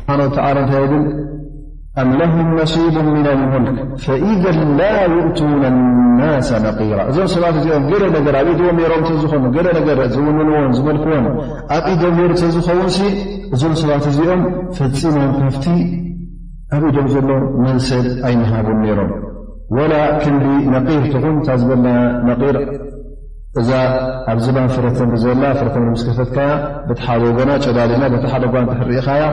ስብሓነ ወተዓላ እንታይ ይብል? أم لهم نصيب من الملك فإذا لا يؤتون الناس نقيرا። እዞም ሰባት እዚኦም ገለ ነገር ኣብ ኢዶም ነይሮም እንተዝኾኑ፣ ገለ ነገር ዝውንንዎን ዝመልክዎን ኣብ ኢዶም ነይሩ እንተዝኸውን ሲ፣ እዞም ሰባት እዚኦም ፈጺሞም ካብቲ ኣብ ኢዶም ዘሎ መንሰብ ኣይምሃቡን ነይሮም። ወላ ክንዲ ነቂር ትኹን፣ እታ ዝበልናያ ነቂር፣ እዛ ኣብ ዝባን ፍረተምሪ ዘላ፣ ፍረተምሪ ምስ ከፈትካያ፣ በቲ ሓደ ወገና ጨዳዲና፣ በቲ ሓደ ጓ እንድሕር ርኢኻያ፣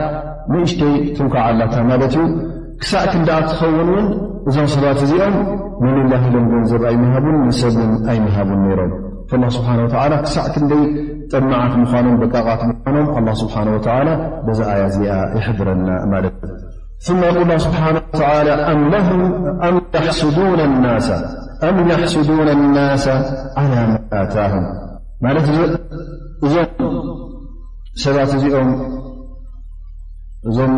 ንእሽተይ ትንኳዕ ኣላታ ማለት እዩ። ክሳዕ ክንድኣ ትኸውን እውን፣ እዞም ሰባት እዚኦም ንሊላህ ኢሎም ገንዘብ ኣይምሃቡን፣ ንሰብ እውን ኣይምሃቡን ነይሮም። ፈላህ ስብሓነ ወተዓላ ክሳዕ ክንደይ ጠማዓት ምዃኖም፣ በቃቓት ምዃኖም፣ ኣላህ ስብሓነ ወተዓላ በዛ ኣያ እዚኣ ይሕብረና ማለት እዩ። ثم يقول الله سبحانه وتعالى: أم لهم، أم يحسدون الناس، أم يحسدون الناس على ما آتاهم። ማለት እዚ፣ እዞም ሰባት እዚኦም፣ እዞም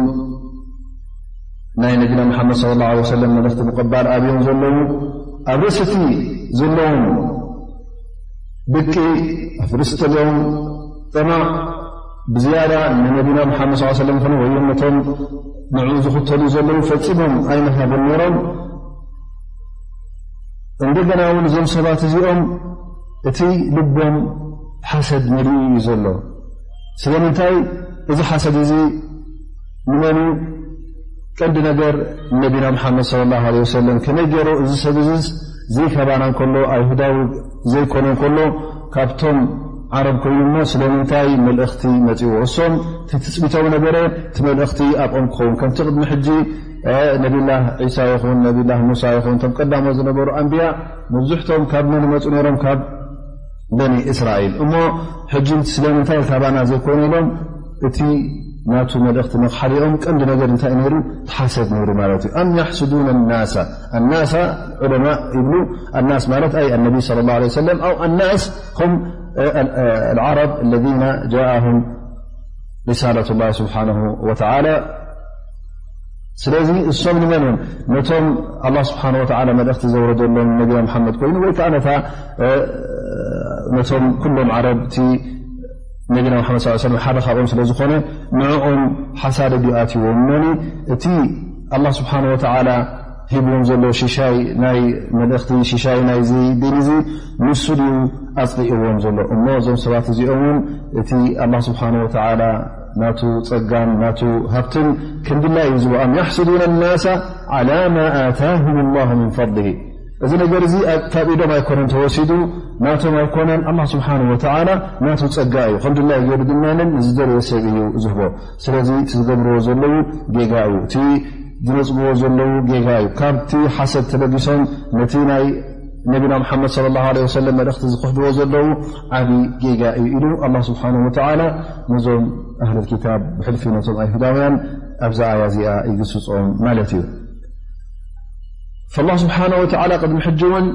ናይ ነቢና መሓመድ ሰለላሁ ዐለይሂ ወሰለም መልእኽቲ ምቕባል ኣብዮም ዘለዉ፣ ኣብ ርእሲ እቲ ዘለዎም ብቂ፣ ኣብ ርእሲ ዘለዎም ጠማዕ ብዝያዳ ንነቢና መሓመድ ሰለላሁ ዐለይሂ ወሰለም ይኹኑ ወይ ነቶም ንዕኡ ዝኽተሉ ዘለዉ ፈጺሞም ኣይምሃቡን ነይሮም። እንደገና እውን እዞም ሰባት እዚኦም እቲ ልቦም ሓሰድ መሊኡ እዩ ዘሎ። ስለምንታይ? እዚ ሓሰድ እዚ ንመን እዩ? ቀንዲ ነገር ንነቢና መሓመድ ሰለላሁ ዐለይሂ ወሰለም። ከመይ ገይሩ እዚ ሰብ እዚስ ዘይካባና እንከሎ፣ ኣይሁዳዊ ዘይኮነ እንከሎ፣ ካብቶም ዓረብ ኮይኑ እሞ ስለምንታይ መልእኽቲ መጺዎ? እሶም እቲ ትጽቢቶም ነበረ፣ እቲ መልእኽቲ ኣብኦም ክኸውን። ከምቲ ቅድሚ ሕጂ፣ እ፣ ነቢላህ ዒሳ ይኹን፣ ነቢላህ ሙሳ ይኹን፣ እቶም ቀዳሞት ዝነበሩ ኣንብያ፣ መብዝሕቶም ካብ መን ይመጹ ነይሮም? ካብ በኒ እስራኤል። እሞ ሕጂ ስለምንታይ ካባና ዘይኮነ ኢሎም፣ እቲ ናቱ መልእኽቲ መኽሓዲኦም ቀንዲ ነገር እንታይ ነይሩ? ሓሰድ ነይሩ ማለት እዩ። أم يحسدون الناس، الناس ዑለማ ይብሉ፣ الناس ማለት ኣይ النبي صلى الله عليه وسلم، أو الناس هم، እ፣ ال-، እ፣ العرب الذين جاءهم رسالة الله سبحانه وتعالى። ስለዚ እሶም ንመን እዮም? ነቶም ኣላህ ስብሓነ ወተዓላ መልእኽቲ ዘውረደሎም ነቢና መሓመድ ኮይኑ፣ ወይ ከዓ ነታ፣ እ፣ ነቶም ኩሎም ዓረብ እቲ ነቢና መሓመድ ሰለላሁ ዐለይሂ ወሰለም ሓደ ካብኦም ስለ ዝኾነ፣ ንዕኦም ሓሳድ ድዩ ኣትይዎም እሞኒ፣ እቲ ኣላህ ስብሓነ ወተዓላ ሂብዎም ዘሎ ሽሻይ ናይ መልእኽቲ፣ ሽሻይ ናይዚ ዲን እዚ ንሱ ድዩ ኣጽሊእዎም ዘሎ? እሞ እዞም ሰባት እዚኦም እውን እቲ ኣላህ ስብሓነ ወተዓላ ናቱ ጸጋን ናቱ ሃብትን ክንድላይ እዩ ዝብኦም። يحسدون الناس على ما آتاهم الله من فضله። እዚ ነገር እዚ ኣብ-፣ ካብ ኢዶም ኣይኮነን ተወሲዱ፣ ናቶም ኣይኮነን፣ ኣላህ ስብሓነ ወተዓላ ናቱ ጸጋ እዩ። ከም ድላዩ ገይሩ ድማ ንዝደለየ ሰብ እዩ ዝህቦ። ስለዚ እቲ ዝገብርዎ ዘለዉ ጌጋ እዩ። እቲ ዝነጽግዎ ዘለዉ ጌጋ እዩ። ካብቲ ሓሰድ ተበጊሶም ነቲ ናይ ነቢና መሓመድ ሰለላሁ ዐለይሂ ወሰለም መልእኽቲ ዝኽሕድዎ ዘለዉ ዓቢ ጌጋ እዩ ኢሉ ኣላህ ስብሓነሁ ወተዓላ ነዞም ኣህለል ኪታብ ብሕልፊ ነቶም ኣይሁዳውያን ኣብዛ ኣያ እዚኣ ይግስጾም ማለት እዩ። ፈላህ ስብሓነሁ ወተዓላ ቅድሚ ሕጂ እውን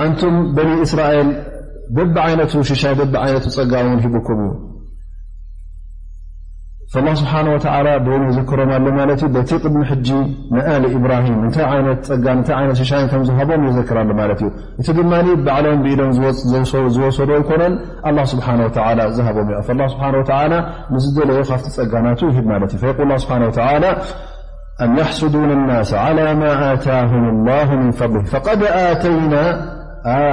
ኣንቱም በኒ እስራኤል በብዓይነቱ ሽሻይ በብዓይነቱ ጸጋ እውን ሂቡኩም እዩ። ፈላህ ስብሓነሁ ወተዓላ ብእውን የዘክሮም ኣሎ ማለት እዩ። በቲ ቅድሚ ሕጂ ንኣሊ ኢብራሂም እንታይ ዓይነት ጸጋን እንታይ ዓይነት ሽሻይን ከም ዝሃቦም የዘክር ኣሎ ማለት እዩ። እቲ ድማ ባዕሎም ብኢዶም ዝወስ-፣ ዝወሰ-፣ ዝወሰዶ ኣይኮነን፣ ኣላህ ስብሓነሁ ወተዓላ ዝሃቦም እዩ። ፈላህ ስብሓነሁ ወተዓላ ንዝደለዮ ካብቲ ጸጋ ናቱ ይህብ ማለት እዩ። ፈየቁል ኣላህ ስብሓነሁ ወተዓላ: أم يحسدون الناس على ما آتاهم الله من فضله فقد آتينا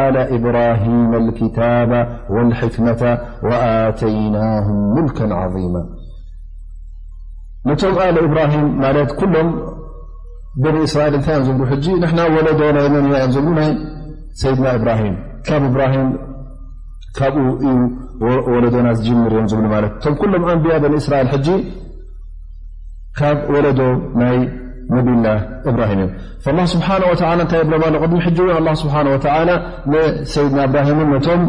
آل إبراهيم الكتاب والحكمة وآتيناهم ملكا عظيما። ነቶም ኣል ኢብራሂም ማለት ኩሎም በኒ እስራኤል እንታይ እዮም ዝብሉ? ሕጂ ንሕና ወለዶ ናይ መን ኢና እዮም ዝብሉ? ናይ ሰይድና ኢብራሂም። ካብ ኢብራሂም ካብኡ እዩ ወ-፣ ወለዶና ዝጅምር እዮም ዝብሉ ማለት። እቶም ኩሎም ኣንብያ በኒ እስራኤል ሕጂ ካብ ወለዶ ናይ ነቢዩላህ እብራሂም እዮም። ፈላህ ስብሓነ ወተዓላ እንታይ ይብሎም ኣሎ? ቅድሚ ሕጂ እውን ኣላህ ስብሓነ ወተዓላ ንሰይድና እብራሂምን ነቶም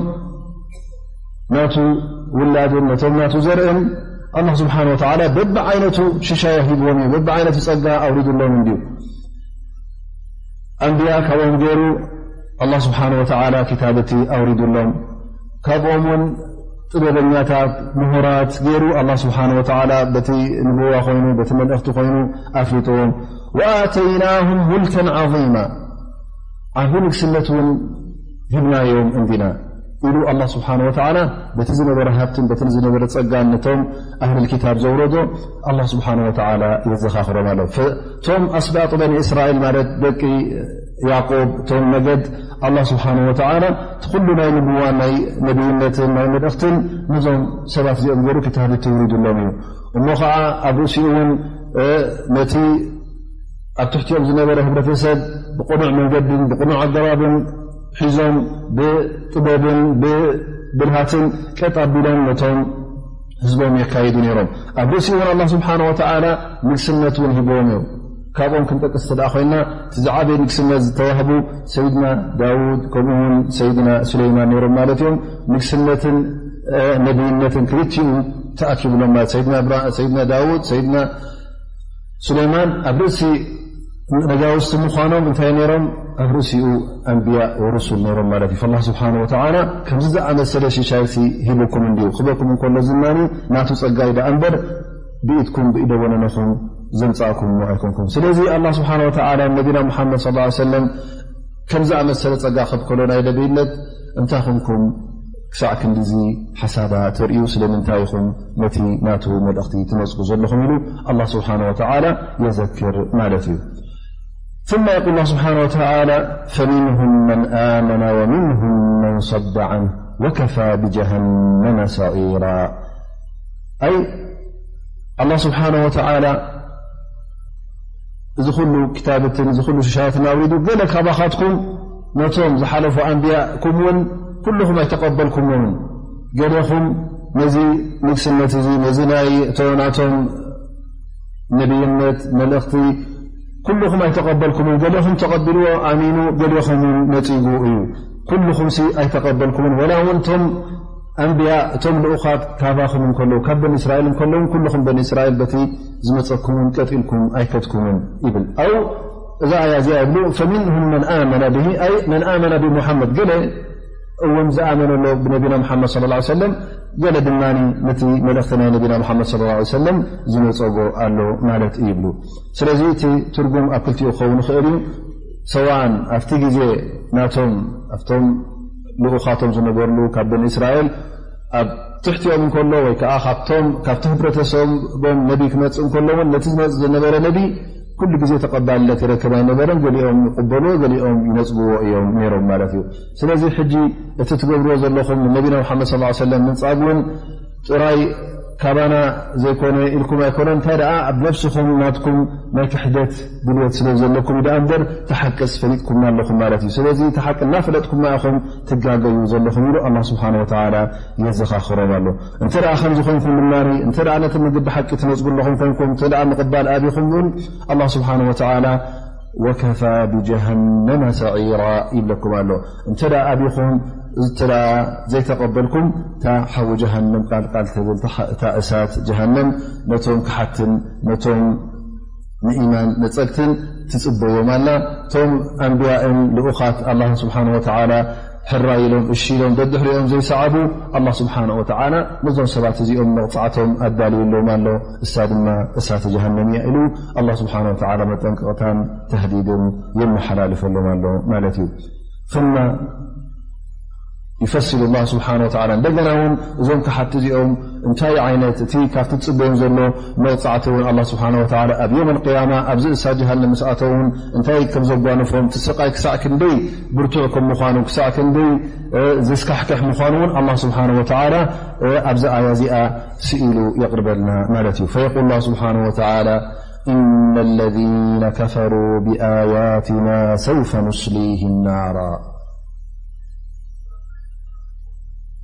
ናቱ ውላድን ነቶም ናቱ ዘርእን ኣላህ ስብሓነ ወተዓላ በብዓይነቱ ሽሻይ ሂብዎም እዩ። በብዓይነቱ ጸጋ ኣውሪዱሎም እንድዩ። ኣንብያ ካብኦም ገይሩ ኣላህ ስብሓነ ወተዓላ ኪታብቲ ኣውሪዱሎም። ካብኦም እውን ጥበበኛታት፣ ምሁራት ገይሩ ኣላህ ስብሓነ ወተዓላ በቲ ንብዋ ኮይኑ፣ በቲ መልእኽቲ ኮይኑ ኣፍሊጥዎም። ወኣተይናሁም ሙልከን ዓዚማ፣ ዓቢ ንግስነት እውን ሂብናዮም እንዲና። ኢሉ ኣላህ ስብሓነ ወተዓላ በቲ ዝነበረ ሃብትን በቲ ዝነበረ ጸጋን ነቶም ኣህልል ኪታብ ዘውረዶ ኣላህ ስብሓነ ወተዓላ የዘኻኽሮም ኣሎ። እቶም ኣስባጥ በኒ እስራኤል ማለት ደቂ ያዕቆብ፣ እቶም ነገድ ኣላህ ስብሓነ ወተዓላ እቲ ኩሉ ናይ ንብዋን ናይ ነቢይነትን ናይ መልእኽትን ነዞም ሰባት እዚኦም ገይሩ ክታብ ትውሪዱሎም እዩ። እሞ ኸዓ ኣብ ርእሲኡ እውን ነቲ ኣብ ትሕቲኦም ዝነበረ ህብረተሰብ ብቕኑዕ መንገድን ብቕኑዕ ኣገባብን ሒዞም ብጥበብን ብብልሃትን ቀጥ ኣቢሎም ነቶም ህዝቦም የካይዱ ነይሮም። ኣብ ርእሲኡ እውን ኣላህ ስብሓነ ወተዓላ ንግስነት እውን ሂብዎም እዮም። ካብኦም ክንጠቅስ እንተ ደኣ ኮይና እቲ ዝዓበየ ንግስነት ዝተዋህቡ ሰይድና ዳውድ ከምኡ እውን ሰይድና ሱለይማን ነይሮም ማለት እዮም። ንግስነትን ነቢይነትን ክልቲኡ ተኣኪብሎም ማለት ሰይድና ዳውድ ሰይድና ሱለይማን ኣብ ርእሲ ነጋውስቲ ምዃኖም እንታይ ነይሮም? ኣብ ርእሲኡ ኣንብያ ወሩሱል ነይሮም ማለት እዩ። ኣላህ ስብሓነ ወተዓላ ከምዚ ዝኣመሰለ ሽሻይሲ ሂቡኩም እንድዩ። ክበኩም እንከሎ ዝናኒ ናቱ ጸጋይ ደኣ እምበር ብኢድኩም ብኢደ ወነነኹም ዘምጻእኩም ኣይኮንኩም። ስለዚ ኣላህ ስብሓነ ወተዓላ ነቢና ሙሓመድ ሰለላሁ ዐለይሂ ወሰለም ከም ዝኣመሰለ ጸጋ ከብከሎ ናይ ነቢይነት እንታይ ኹንኩም ክሳዕ ክንድዚ ሓሳዳ ተርእዩ? ስለምንታይ ኢኹም ነቲ ናቱ መልእኽቲ ትነጽጉ ዘለኹም? ኢሉ ኣላህ ስብሓነ ወተዓላ የዘክር ማለት እዩ። ثم يقول الله سبحانه وتعالى: فمنهم من آمن ومنهم من صد عنه وكفى بجهنم سعيرا. ኣይ ኣላህ ስብሓነ ወተዓላ እዚ ኩሉ ክታብትን እዚ ኩሉ ሽሻያትን ኣውሪዱ፣ ገለ ካባኻትኩም ነቶም ዝሓለፉ ኣንብያእኩም እውን ኩልኹም ኣይተቐበልኩሞምን። ገሌኹም ነዚ ንግስነት እዚ፣ ነዚ ናይ እቶ ናቶም ነቢይነት፣ መልእኽቲ፣ ኩልኹም ኣይተቐበልኩምን። ገሌኹም ተቐቢልዎ፣ ኣሚኑ፣ ገሌኹም እውን ነጺጉ እዩ። ኩልኹምሲ ኣይተቐበልኩምን። ወላ እውን እቶም ኣንብያ፣ እቶም ልኡኻት ካባኹም እንከለዉ፣ ካብ በኒ እስራኤል እንከለዉ፣ ኩልኹም በኒ እስራኤል በቲ ዝመጸኩምን ቀጢልኩም ኣይከድኩምን ይብል። ኣው እዛ ኣያ እዚኣ ይብሉ፣ ፈሚንሁም መን ኣመነ ብሂ፣ ኣይ መን ኣመነ ብሙሓመድ፣ ገለ እውን ዝኣመነ ኣሎ ብነቢና ሙሓመድ ሰለላሁ ዐለይሂ ወሰለም፣ ገለ ድማ ነቲ መልእኽቲ ናይ ነቢና ሙሓመድ ሰለላሁ ዐለይሂ ወሰለም ዝነጸጎ ኣሎ ማለት እዩ ይብሉ። ስለዚ እቲ ትርጉም ኣብ ክልቲኡ ክኸውን ይኽእል እዩ። ሰዋእን ኣብቲ ግዜ ናቶም ኣብቶም ልኡኻቶም ዝነበርሉ ካብ በኒ እስራኤል ኣብ ትሕቲኦም እንከሎ ወይ ከዓ ካብቶም ካብቲ ህብረተሰቦም ነቢ ክመጽእ እንከሎ እውን ነቲ ዝመጽእ ዝነበረ ነቢ ኩሉ ግዜ ተቐባልነት ይረክብ ኣይነበረን። ገሊኦም ይቕበልዎ፣ ገሊኦም ይነጽግዎ እዮም ነይሮም ማለት እዩ። ስለዚ ሕጂ እቲ ትገብርዎ ዘለኹም ንነቢና ሙሓመድ ሰለላሁ ዐለይሂ ወሰለም ምንጻግ እውን ጥራይ ካባና ዘይኮነ ኢልኩም ኣይኮነን፣ እንታይ ደኣ ኣብ ነፍስኹም ናትኩም ናይ ክሕደት ድልየት ስለ ዘለኩም ደኣ እምበር፣ እቲ ሓቅስ ፈሊጥኩምና ኣለኹም ማለት እዩ። ስለዚ እቲ ሓቂ እናፈለጥኩማ ኢኹም ትጋገዩ ዘለኹም ኢሉ ኣላህ ስብሓነ ወተዓላ የዘኻኽሮም ኣሎ። እንተ ደኣ ከምዚ ኮይንኩም ድማ፣ እንተ ደኣ ነቲ መገዲ ሓቂ ትነጽጉ ኣለኹም ኮይንኩም፣ እንተ ደኣ ምቕባል ኣቢኹም እውን ኣላህ ስብሓነ ወተዓላ ወከፋ ብጀሃነመ ሰዒራ ይብለኩም ኣሎ። እንተ ደኣ ኣቢኹም፣ እንተ ደኣ ዘይተቐበልኩም፣ እታ ሓዊ ጀሃነም ቃልቃል ትብል፣ እታ እሳት ጀሃነም ነቶም ክሓትን ነቶም ንኢማን ነጸግትን ትጽበዮም ኣላ። እቶም ኣንብያእን ልኡኻት ኣላህን ስብሓነ ወተዓላ ሕራይ ኢሎም እሺ ኢሎም ደድሕሪኦም ዘይሰዓቡ፣ ኣላህ ስብሓነ ወተዓላ ነዞም ሰባት እዚኦም መቕጻዕቶም ኣዳልዩሎም ኣሎ። እሳ ድማ እሳተ ጀሃነም እያ ኢሉ ኣላህ ስብሓነ ወተዓላ መጠንቀቕታን ተህዲድን የመሓላልፈሎም ኣሎ ማለት እዩ። ثم يفصل الله سبحانه وتعالى እንደገና እውን እዞም ከሓቲ እዚኦም እንታይ ዓይነት እቲ ካብቲ ዝጽበዮም ዘሎ መቕጻዕቲ እውን ኣላህ ስብሓነ ወተዓላ ኣብ የውመል ቅያማ ኣብዚ እሳት ጀሃነም ምስ ኣተው እውን እንታይ ከም ዘጓንፎም እቲ ስቓይ ክሳዕ ክንደይ ብርቱዕ ከም ምዃኑ ክሳዕ ክንደይ ዘስካሕክሕ ምዃኑ እውን ኣላህ ስብሓነ ወተዓላ ኣብዚ ኣያ እዚኣ ስኢሉ የቕርበልና ማለት እዩ። فيقول الله سبحانه وتعالى إن الذين كفروا بآياتنا سوف نصليهم نارا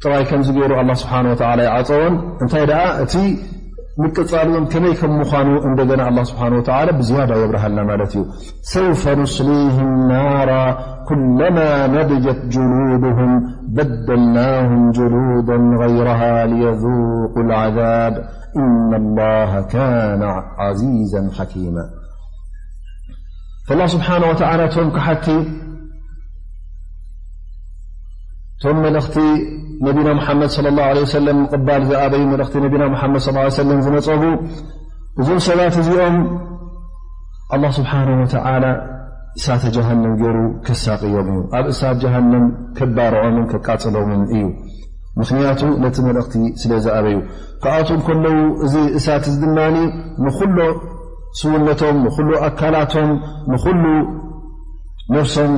ጥራይ ከምዚ ገይሩ ኣላህ ስብሓነ ወተዓላ ይዓፀወን። እንታይ ደኣ እቲ ምቅፃል እውን ከመይ ከም ምዃኑ እንደገና ኣላህ ስብሓነ ወተዓላ ብዝያዳ የብርሃልና ማለት እዩ። سوف نصليهم نارا كلما نضجت جلودهم بدلناهم جلودا غيرها ليذوقوا العذاب إن الله كان عزيزا حكيما. ፈላህ ስብሓነ ወተዓላ እቶም ክሓቲ እቶም መልእኽቲ ነቢና ሙሓመድ ሰለላሁ ዐለይሂ ወሰለም ምቕባል ዝኣበዩ፣ መልእኽቲ ነቢና ሙሓመድ ሰለላሁ ዐለይሂ ወሰለም ዝነጸጉ እዞም ሰባት እዚኦም ኣላህ ስብሓነ ወተዓላ እሳተ ጀሃነም ገይሩ ከሳቕዮም እዩ። ኣብ እሳት ጀሃነም ከባርዖምን ከቃጽሎምን እዩ። ምኽንያቱ ነቲ መልእኽቲ ስለ ዝኣበዩ። ካብኣቶም ከለዉ እዚ እሳት እዚ ድማ ንኹሎ ስውነቶም፣ ንኹሉ ኣካላቶም፣ ንኹሉ ነፍሶም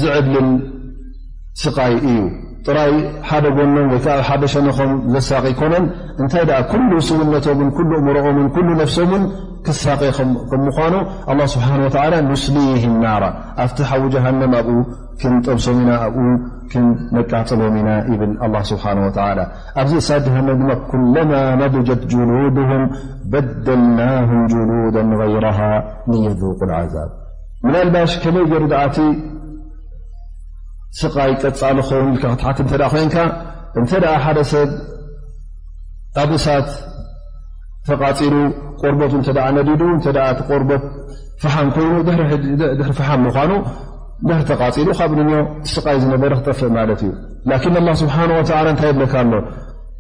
ዝዕብልል ስቓይ እዩ። ጥራይ ሓደ ጎኖም ወይ ከዓ ሓደ ሸነኾም ዘሳቒ ኣይኮነን። እንታይ ደኣ ኩሉ ስውነቶምን ኩሉ እምሮኦምን ኩሉ ነፍሶምን ክሳቐ ከም ምዃኑ ኣላህ ስብሓን ወተዓላ ኑስሊሂም ናራ፣ ኣብቲ ሓዊ ጀሃነም ኣብኡ ክንጠብሶም ኢና፣ ኣብኡ ክንነቃጽሎም ኢና ይብል ኣላህ ስብሓን ወተዓላ። ኣብዚ እሳት ጀሃነም ድማ ኩለማ ነضጀት ጅሉድሁም በደልናሁም ጅሉደን ገይረሃ ሊየذوقوا العذاب። ምናልባሽ ከመይ ገይሩ ደኣ እቲ ስቓይ ቀጻሊ ክኸውን ኢልካ ክትሓት እንተ ደኣ ኮይንካ፣ እንተ ደኣ ሓደ ሰብ ኣብ እሳት ተቓጺሉ ቆርበቱ እንተ ደኣ ነዲዱ፣ እንተ ደኣ እቲ ቆርበት ፈሓም ኮይኑ፣ ድሕሪ ሕጂ፣ ድሕሪ ፈሓም ምዃኑ፣ ድሕሪ ተቓጺሉ ካብ ንዮ ስቓይ ዝነበረ ክጠፍእ ማለት እዩ። ላኪን ኣላህ ስብሓነ ወተዓላ እንታይ ይብለካ ኣሎ?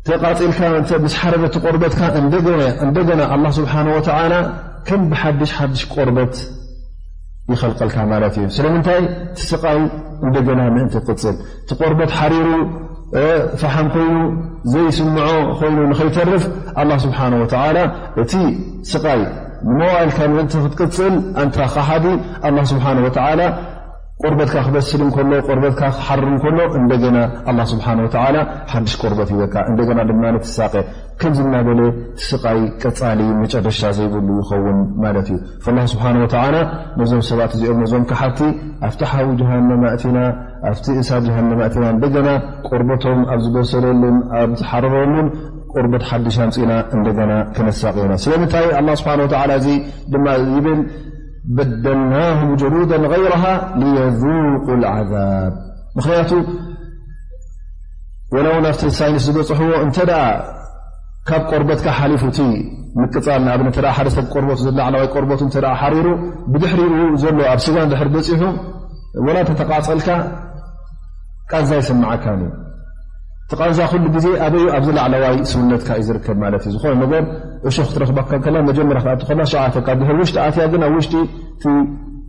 ተቓጺልካ እንተ ምስ ሓረረ እቲ ቆርበትካ እንደገና፣ እንደገና ኣላህ ስብሓነ ወተዓላ ከም ብሓድሽ ሓድሽ ቆርበት ይኸልቀልካ ማለት እዩ። ስለምንታይ? እቲ ስቓይ እንደገና ምእንቲ ክቕጽል፣ እቲ ቆርበት ሓሪሩ፣ እ፣ ፈሓም ኮይኑ ዘይስምዖ ኮይኑ ንኸይተርፍ ኣላህ ስብሓነ ወተዓላ እቲ ስቓይ ንመዋእልካ ምእንቲ ክትቅጽል፣ ኣንታ ከሓዲ፣ ኣላህ ስብሓነ ወተዓላ ቆርበትካ ክበስል እንከሎ፣ ቆርበትካ ክሓርር እንከሎ፣ እንደገና ኣላህ ስብሓነ ወተዓላ ሓድሽ ቆርበት ይበካ፣ እንደገና ድማ ትሳቐ። ከምዚ እናበለ እቲ ስቓይ ቀጻሊ መጨረሻ ዘይብሉ ይኸውን ማለት እዩ። ፈላህ ስብሓነ ወተዓላ ነዞም ሰባት እዚኦም፣ ነዞም ከሓድቲ፣ ኣብቲ ሓዊ ጀሃነም ኣእቲና፣ ኣብቲ እሳት ጀሃነም ኣእቲና፣ እንደገና ቆርበቶም ኣብ ዝበሰለሉን ኣብ ዝሓረረሉን ቆርበት ሓድሽ ኣምጺና እንደገና ከነሳቕዮና። ስለምንታይ ኣላህ ስብሓነ ወተዓላ እዚ ድማ ይብል፣ በደልናሁም ጀሉደን ገይረሃ ሊየذوقوا العذاب። ምኽንያቱ ወላ እውን ኣብቲ ሳይንስ ዝበጽሕዎ፣ እንተ ደኣ ካብ ቆርበትካ ሓሊፉ እቲ ምቅጻል፣ ንኣብነት፣ እንተ ደኣ ሓደ ሰብ ቆርበቱ፣ ዝላዕለዋይ ቆርበቱ እንተ ደኣ ሓሪሩ፣ ብድሕሪኡ ዘሎ ኣብ ስጋ እንድሕር በጺሑ፣ ወላ እንተ ተቃጸልካ፣ ቃንዛ ይስምዓካን እዩ። እቲ ቃንዛ ኩሉ ግዜ ኣበዩ? ኣብዚ ላዕለዋይ ስውነትካ እዩ ዝርከብ ማለት እዩ። ዝኾነ ነገር እሾኽ ክትረኽበካ ከላ፣ መጀመርያ ክትኣቱ ከላ ሸዓተካ፣ ድሕሪ ውሽጢ ኣትያ ግን ኣብ ውሽጢ እቲ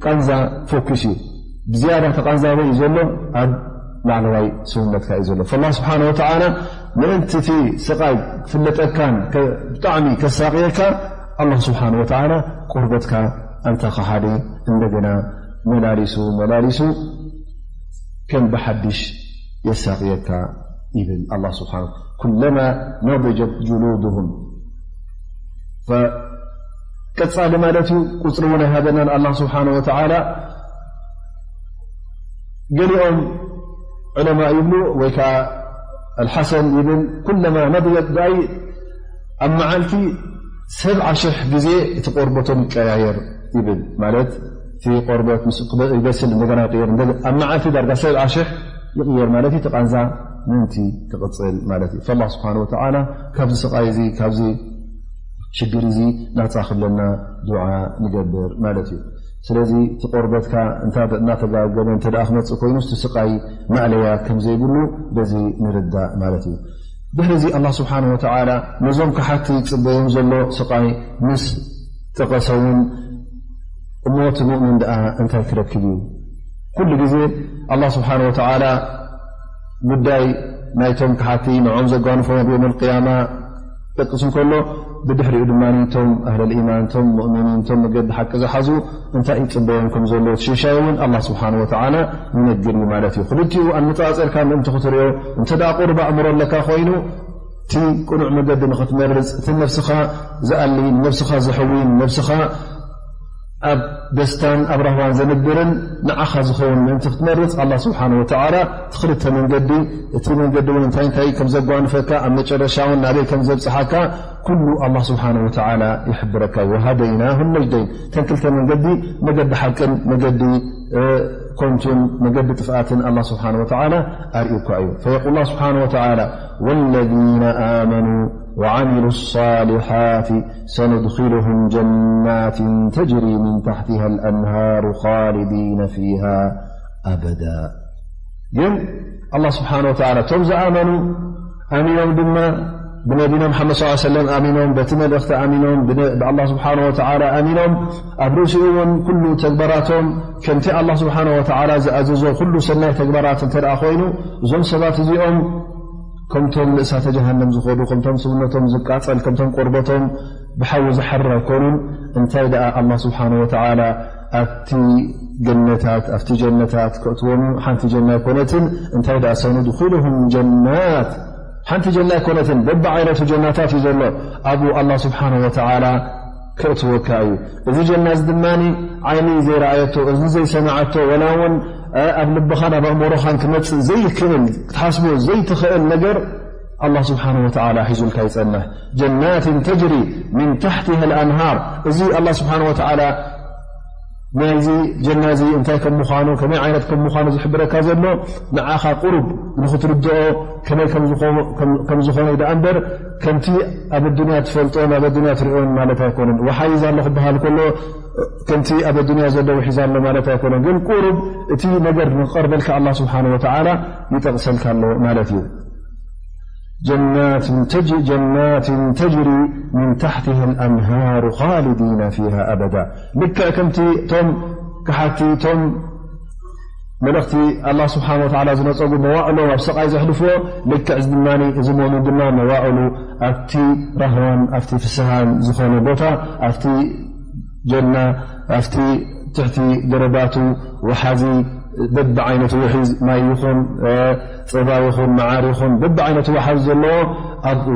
ቃንዛ ፎኩስ እዩ። ብዝያዳ እቲ ቃንዛ ኣበይ እዩ ዘሎ? ኣብ ላዕለዋይ ስውነትካ እዩ ዘሎ። ፈላህ ስብሓነ ወተዓላ ምእንቲ እቲ ስቓይ ክፍለጠካን ከ-፣ ብጣዕሚ ከሳቕየካ፣ ኣላህ ስብሓነ ወተዓላ ቆርበትካ ኣንታ ከሓዲ እንደገና መላሊሱ መላሊሱ ከም ብሓድሽ የሳቕየካ ይብል ኣላህ ስብሓነ። ኩለማ ነضጀት ጅሉድሁም፣ ፈ-፣ ቀጻሊ ማለት እዩ። ቁጽሪ እውን ኣይሃበናን ኣላህ ስብሓነ ወተዓላ። ገሊኦም ዑለማ ይብሉ፣ ወይ ከዓ ኣልሓሰን ይብል፣ ኩለማ ነضጀት፣ ብኣይ ኣብ መዓልቲ ሰብዓ ሽሕ ግዜ እቲ ቆርበቶም ይቀያየር ይብል። ማለት እቲ ቆርበት ምስ ክበ-፣ ይበስል እንደገና ይቅየር፣ እንደገ-፣ ኣብ መዓልቲ ዳርጋ ሰብዓ ሽሕ ይቅየር ማለት እዩ። እቲ ቃንዛ ምእንቲ ክቅጽል ማለት እዩ። ፈላህ ስብሓነ ወተዓላ ካብዚ ስቃይ እዚ፣ ካብዚ ሽግር እዚ ናጻ ክብለና ዱዓ ንገብር ማለት እዩ። ስለዚ እቲ ቆርበትካ እንታ-፣ እናተጋገበ እንተ ደኣ ክመጽእ ኮይኑ፣ እቲ ስቃይ ማዕለያ ከም ዘይብሉ በዚ ንርዳእ ማለት እዩ። ድሕሪ እዚ ኣላህ ስብሓነ ወተዓላ ነዞም ከሓድቲ ዝጽበዮም ዘሎ ስቃይ ምስ ጠቐሰ እውን፣ እሞ እቲ ሙእሚን ደኣ እንታይ ክረክብ እዩ? ኩሉ ግዜ ኣላህ ስብሓነ ወተዓላ ጉዳይ ናይቶም ከሓድቲ ንዖም ዘጓንፎም ኣብ የውመል ቅያማ ጠቅስ እንከሎ፣ ብድሕሪኡ ድማ እቶም ኣህለል ኢማን፣ እቶም ሙእሚኒን፣ እቶም መገዲ ሓቂ ዝሓዙ እንታይ ይጽበዮም ከም ዘሎ እቲ ሽሻይ እውን ኣላህ ስብሓነ ወተዓላ ይነግር እዩ ማለት እዩ። ክልቲኡ ኣነጻጺርካ ምእንቲ ክትሪኦ፣ እንተ ደኣ ቁሩብ ኣእምሮ ኣለካ ኮይኑ፣ እቲ ቅኑዕ መገዲ ንኽትመርጽ፣ እቲ ነብስኻ ዝኣሊ፣ ንነብስኻ ዘሕዊ፣ ንነብስኻ ኣብ ደስታን ኣብ ራህዋን ዘንብርን ንዓኻ ዝኸውን ምእንቲ ክትመርጽ፣ ኣላህ ስብሓነ ወተዓላ እቲ ክልተ መንገዲ፣ እቲ መንገዲ እውን እንታይ እንታይ ከም ዘጓንፈካ፣ ኣብ መጨረሻ እውን ናበይ ከም ዘብጽሓካ፣ ኩሉ ኣላህ ስብሓነ ወተዓላ ይሕብረካ እዩ። ወሃደይናሁ ነጅደይን፣ እተን ክልተ መንገዲ፣ መገዲ ሓቅን መገዲ፣ እ፣ ኮንቱን መገዲ ጥፍኣትን ኣላህ ስብሓነ ወተዓላ ኣርእዩካ እዩ። ፈየቁል ኣላህ ስብሓነ ወተዓላ፣ ወለዚነ ኣመኑ ወዓሚሉ ሳሊሓት ሰኑድኪሉሁም ጀናትን ተጅሪ ምን ታሕቲሃ ልኣንሃሩ ኻሊዲነ ፊሃ ኣበዳ። ግን ኣላህ ስብሓነ ወተዓላ እቶም ዝኣመኑ ኣሚኖም ድማ ብነቢና መሓመድ ሰለላሁ ዐለይሂ ወሰለም ኣሚኖም፣ በቲ መልእኽቲ ኣሚኖም፣ ብነ-፣ ብኣላህ ስብሓነሁ ወተዓላ ኣሚኖም፣ ኣብ ርእሲኡ እውን ኩሉ ተግባራቶም ከምቲ ኣላህ ስብሓነሁ ወተዓላ ዝኣዘዞ ኩሉ ሰናይ ተግባራት እንተ ደኣ ኮይኑ፣ እዞም ሰባት እዚኦም ከምቶም ንእሳተ ጀሃነም ዝኸዱ፣ ከምቶም ስብነቶም ዝቃጸል፣ ከምቶም ቆርበቶም ብሓዊ ዝሓርር ኣይኮኑን። እንታይ ደኣ ኣላህ ስብሓነሁ ወተዓላ ኣብቲ ገነታት፣ ኣብቲ ጀነታት ከእትዎም እዩ። ሓንቲ ጀና ኣይኮነትን። እንታይ ደኣ ሰኑድኺሉሁም ጀናት፣ ሓንቲ ጀና ኣይኮነትን፣ በብዓይነቱ ጀናታት እዩ ዘሎ። ኣብኡ ኣላህ ስብሓነሁ ወተዓላ ከእትወካ እዩ። እዚ ጀና እዚ ድማ ዓይኒ ዘይረኣየቶ፣ እዝኒ ዘይሰምዓቶ፣ ወላ እውን፣ እ፣ ኣብ ልብኻን ኣብ ኣእምሮኻን ክመጽእ ዘይክእል፣ ክትሓስቦ ዘይትኽእል ነገር ኣላህ ስብሓነሁ ወተዓላ ሒዙልካ ይጸንሕ። ጀናትን ተጅሪ ሚን ታሕቲሃ ኣልኣንሃር። እዚ ኣላህ ስብሓነሁ ወተዓላ ናይዚ ጀና እዚ እንታይ ከም ምዃኑ፣ ከመይ ዓይነት ከም ምዃኑ ዝሕብረካ ዘሎ፣ ንዓኻ ቁሩብ ንኽትርድኦ ከመይ ከም ዝኾ-፣ ከም፣ ከም ዝኾነ እዩ ደኣ እምበር፣ ከምቲ ኣብ ኣዱንያ ትፈልጦን ኣብ ኣዱንያ ትሪኦን ማለት ኣይኮነን። ወሓይዝ ኣሎ ክበሃል ከሎ፣ ከምቲ ኣብ ኣዱንያ ዘሎ ውሒዝ ኣሎ ማለት ኣይኮነን። ግን ቁሩብ እቲ ነገር ንኽቐርበልካ ኣላህ ስብሓነሁ ወተዓላ ይጠቕሰልካ ኣሎ ማለት እዩ። ጀናትን ተጅ-፣ ጀናትን ተጅሪ ሚን ታሕቲሃ ኣልኣንሃሩ ኻሊዲነ ፊሃ ኣበዳ። ልክዕ ከምቲ እቶም ከሓቲ፣ እቶም መልእኽቲ ኣላህ ስብሓነሁ ወተዓላ ዝነጸጉ መዋእሎም ኣብ ስቓይ ዘሕልፍዎ፣ ልክዕ እዚ ድማ፣ እዚ ሙእሚን ድማ መዋእሉ ኣብቲ ራህዋን ኣብቲ ፍስሃን ዝኾነ ቦታ፣ ኣብቲ ጀና፣ ኣብቲ ትሕቲ ገረባቱ ወሓዚ፣ በብዓይነቱ ውሒዝ ማይ ይኹን፣ እ፣ ጸባ ይኹን፣ መዓር ይኹን፣ በብዓይነቱ ወሓዚ ዘለዎ ኣብኡ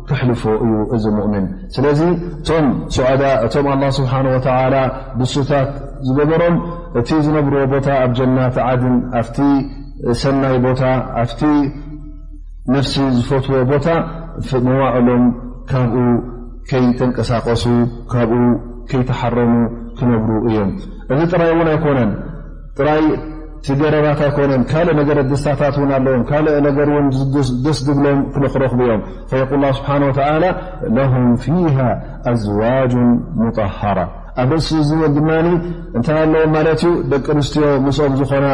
ከሕልፎ እዩ እዚ ሙእሚን። ስለዚ እቶም ሱዓዳ፣ እቶም ኣላህ ስብሓነሁ ወተዓላ ብሱታት ዝገበሮም፣ እቲ ዝነብርዎ ቦታ ኣብ ጀናት ዓድን፣ ኣብቲ ሰናይ ቦታ፣ ኣብቲ ነፍሲ ዝፈትዎ ቦታ ፍ-፣ መዋእሎም ካብኡ ከይተንቀሳቐሱ፣ ካብኡ ከይተሓረሙ ክነብሩ እዮም። እዚ ጥራይ እውን ኣይኮነን። ጥራይ እቲ ገረባት ኣይኮነን፣ ካልእ ነገር ደስታታት እውን ኣለዎም። ካልእ ነገር እውን ደስ፣ ደስ ዝብሎም ክረኽቡ እዮም። ፈየቁል ላህ ስብሓነ ወተዓላ፣ ለሁም ፊሃ ኣዝዋጁን ሙጠሃራ። ኣብ ርእሲ እዚ እውን ድማ እንታይ ኣለዎም ማለት እዩ? ደቂ ኣንስትዮ ምስኦም ዝኾና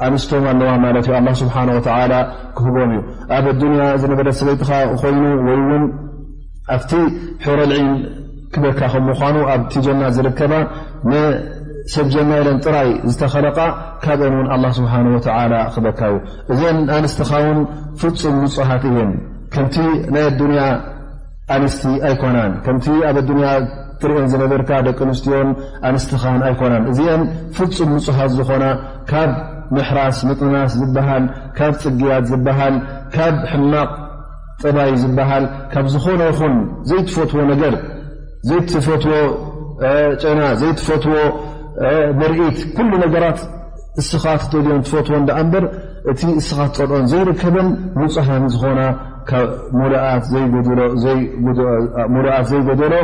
ኣንስቶም ኣለዋ ማለት እዩ። ኣላህ ስብሓነ ወተዓላ ክህቦም እዩ። ኣብ ኣዱንያ ዝነበረት ሰበይትኻ ኮይኑ ወይ እውን ኣብቲ ሑረል ዒን ክበካ ከም ምዃኑ ኣብቲ ጀና ዝርከባ ንሰብ ጀና ኢለን ጥራይ ዝተኸለቓ ካብአን እውን ኣላህ ስብሓነ ወተዓላ ክበካ እዩ። እዘን ኣንስትኻ እውን ፍጹም ንጹሃት እየን። ከምቲ ናይ ኣዱንያ ኣንስቲ ኣይኮናን። ከምቲ ኣብ ኣዱንያ ትርእየን ዝነበርካ ደቂ ኣንስትዮን ኣንስትኻን ኣይኮናን። እዚአን ፍጹም ንጹሃት ዝኾና ካብ ምሕራስ ምጥናስ ዝበሃል፣ ካብ ጽግያት ዝበሃል፣ ካብ ሕማቕ ጠባይ ዝበሃል፣ ካብ ዝኾነ ይኹን ዘይትፈትዎ ነገር፣ ዘይትፈትዎ፣ እ፣ ጨና፣ ዘይትፈትዎ፣ እ፣ ምርኢት፣ ኩሉ ነገራት እስኻ ትደልዮን ትፈትዎን ደኣ እምበር፣ እቲ እስኻ ትጸልኦን ዘይርከበን ንጹሃን ዝኾና፣ ካብ ሙሉኣት ዘይጎደሎ፣ ዘይጉድ-፣ ሙሉኣት ዘይጎደሎ፣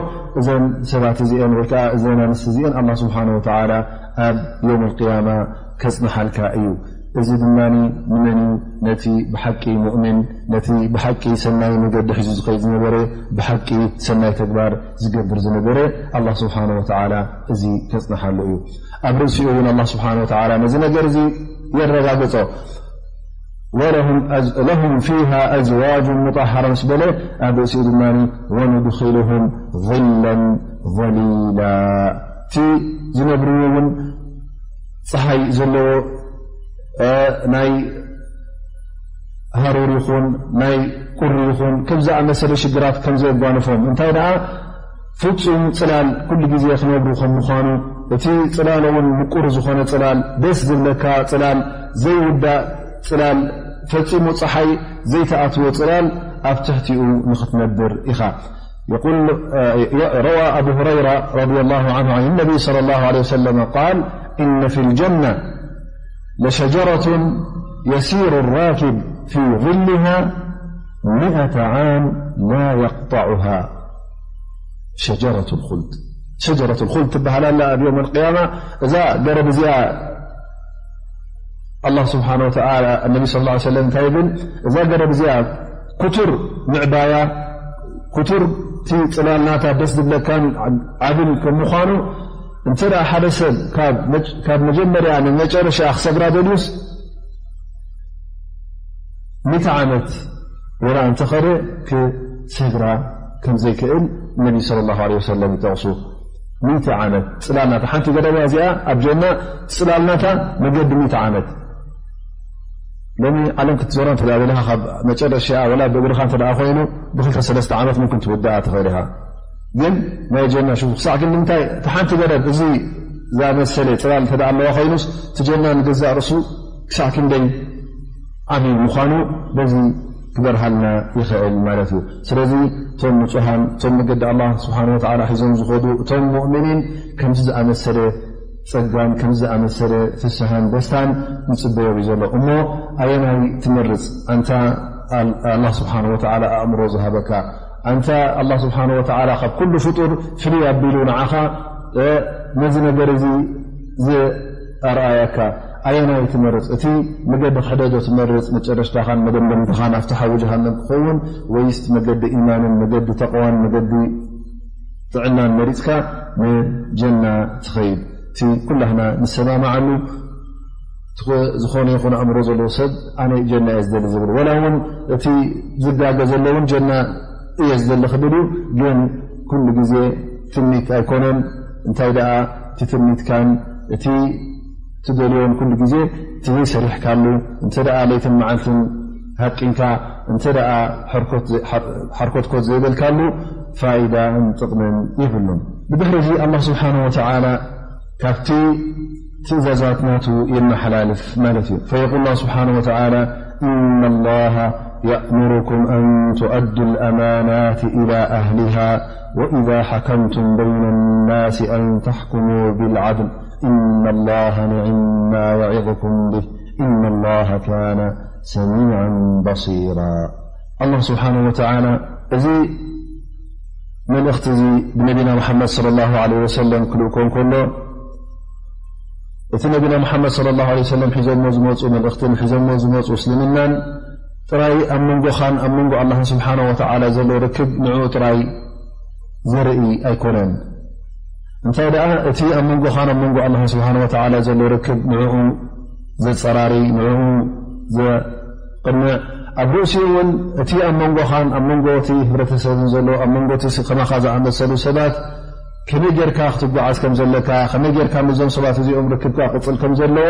እዘን ሰባት እዚአን ወይ ከዓ እዘን ኣንስቲ እዚአን ኣላህ ስብሓነ ወተዓላ ኣብ የውመል ቅያማ ከጽንሓልካ እዩ። እዚ ድማ ንመን እዩ? ነቲ ብሓቂ ሙእሚን፣ ነቲ ብሓቂ ሰናይ መገዲ ሒዙ ዝኸይድ ዝነበረ፣ ብሓቂ ሰናይ ተግባር ዝገብር ዝነበረ፣ ኣላህ ስብሓነ ወተዓላ እዚ ከጽንሓሉ እዩ። ኣብ ርእሲኡ እውን ኣላህ ስብሓነ ወተዓላ ነዚ ነገር እዚ የረጋግጾ። ወለሁም ኣዝ-፣ ለሁም ፊሃ ኣዝዋጁን ሙጠሃራ ምስ በለ፣ ኣብ ርእሲኡ ድማ ወኑድኺሉሁም ظላን ظሊላ፣ እቲ ዝነብርዎ እውን ጸሓይ ዘለዎ፣ እ፣ ናይ ሃሩር ይኹን ናይ ቁሪ ይኹን ከም ዝኣመሰለ ሽግራት ከም ዘየጓንፎም፣ እንታይ ደኣ ፍጹም ጽላል ኩሉ ግዜ ክነብሩ ከም ምዃኑ፣ እቲ ጽላል እውን ምቁር ዝኾነ ጽላል፣ ደስ ዝብለካ ጽላል፣ ዘይውዳእ ጽላል፣ ፈጺሙ ጸሓይ ዘይተኣትዎ ጽላል ኣብ ትሕቲኡ ንኽትነብር ኢኻ። يقول، آه، روى أبو هريرة رضي الله عنه عن النبي صلى الله عليه وسلم قال: إن في الجنة لشجرة يسير الراكب في ظلها مئة عام لا يقطعها. شجرة الخلد. شجرة الخلد ትበሃል ኣላ ኣብ يوم القيامة። እዛ ገረብ እዚኣ ኣላህ ስብሓነ ወተዓላ፣ ነቢ ሰለላሁ ዐለይሂ ወሰለም እንታይ ይብል? እዛ ገረብ እዚኣ ክቱር ምዕባያ፣ ክቱር እቲ ጽላል ናታ ደስ ዝብለካን ዓብን ከም ምዃኑ፣ እንተ ደኣ ሓደ ሰብ ካብ መጭ-፣ ካብ መጀመርያ ንመጨረሻ ክሰግራ ደልዩስ፣ ሚእቲ ዓመት ወላ እንተኸደ ክ-፣ ስግራ ከም ዘይክእል ነቢ ሰለላሁ ዐለይሂ ወሰለም ይጠቕሱ። ሚእቲ ዓመት ጽላል ናታ ሓንቲ ገደል እያ እዚኣ ኣብ ጀና ጽላል ናታ መገዲ ሚእቲ ዓመት። ሎሚ ዓለም ክትዞራ እንተ ደኣ ደሊኻ ካብ መጨረሻኣ ወላ ብእግርኻ እንተ ደኣ ኮይኑ ብክልተ ሰለስተ ዓመት ምምክን ትውድኣ ትኽእል ኢኻ። ግን ናይ ጀና ሽው ክሳዕ ክንዲ ምንታይ እቲ ሓንቲ ገደል እዚ ዝኣመሰለ ጽላል እንተ ደኣ ኣለዋ ኮይኑስ እቲ ጀና ንገዛእ ርእሱ ክሳዕ ክንደይ ዓብዪ ምዃኑ በዚ ክበርሃልና ይኽእል ማለት እዩ። ስለዚ እቶም ንጹሃን እቶም መገዲ ኣላህ ስብሓን ወተዓላ ሒዞም ዝኸዱ እቶም ሙእሚኒን ከምዚ ዝኣመሰለ ጸጋን ከምዚ ዝኣመሰለ ፍስሃን ደስታን ንጽበዮም እዩ ዘሎ። እሞ ኣየናይ ትመርጽ? ኣንታ ኣል-፣ ኣላህ ስብሓን ወተዓላ ኣእምሮ ዝሃበካ፣ ኣንታ ኣላህ ስብሓን ወተዓላ ካብ ኩሉ ፍጡር ፍልይ ኣቢሉ ንዓኻ፣ እ፣ ነዚ ነገር እዚ ዝኣርኣየካ ኣየናይ ትመርጽ? እቲ መገዲ ክሕደት ዶ ትመርጽ? መጨረሽታኻን መደምደምታኻን ኣብቲ ሓዊ ጀሃነም ክኸውን፣ ወይስ እቲ መገዲ ኢማንን መገዲ ተቕዋን መገዲ ጥዕናን መሪጽካ ንጀና ትኸይድ? እቲ ኩላህና ንሰማማዓሉ፣ እቲ ዝኾነ ይኹን ኣእምሮ ዘለዎ ሰብ ኣነ ጀና እየ ዝደሊ ዝብል፣ ወላ እውን እቲ ዝጋገ ዘሎ እውን ጀና እየ ዝደሊ ክብል እዩ። ግን ኩሉ ግዜ ትምኒት ኣይኮነን። እንታይ ደኣ እቲ ትምኒትካን እቲ ትደልዮን ኩሉ ግዜ እቲ ዘይሰሪሕካሉ፣ እንተ ደኣ ለይትን መዓልትን ሃቂንካ፣ እንተ ደኣ ሕርኮት ዘ-፣ ሓር-፣ ሓርኮትኮት ዘይበልካሉ ፋይዳን ጥቕምን የብሉን። ብድሕሪ እዚ ኣላህ ስብሓነሁ ወተዓላ ካብቲ ትእዛዛት ናቱ የመሓላልፍ ማለት እዩ። ፈየቁል ላህ ስብሓነሁ ወተዓላ፣ إن الله يأمركم أن تؤدوا الأمانات إلى أهلها وإذا حكمتم بين الناس أن تحكموا بالعدل إن الله نعم ما يعظكم به إن الله كان سميعا بصيرا። ኣላህ ስብሓነሁ ወተዓላ እዚ መልእኽቲ እዚ ብነቢና መሓመድ ሰለላሁ ዐለይሂ ወሰለም ክልእኮ እንከሎ፣ እቲ ነቢና መሓመድ ሰለላሁ ዐለይሂ ወሰለም ሒዞሞ ዝመፁ መልእኽትን ሒዞሞ ዝመፁ እስልምናን ጥራይ ኣብ መንጎኻን ኣብ መንጎ ኣላህን ስብሓነሁ ወተዓላ ዘሎ ርክብ ንዕኡ ጥራይ ዘርኢ ኣይኮነን። እንታይ ደኣ እቲ ኣብ መንጎኻን ኣብ መንጎ ኣላህን ስብሓነሁ ወተዓላ ዘሎ ርክብ ንዕኡ ዘጸራሪ፣ ንዕኡ ዘቕንዕ፣ ኣብ ርእሲኡ እውን እቲ ኣብ መንጎኻን ኣብ መንጎ እቲ ህብረተሰብን ዘሎ፣ ኣብ መንጎ እቲ ከማኻ ዝኣመሰሉ ሰባት ከመይ ጌርካ ክትጓዓዝ ከም ዘለካ፣ ከመይ ጌርካ ምስዞም ሰባት እዚኦም ርክብካ ክቕጽል ከም ዘለዎ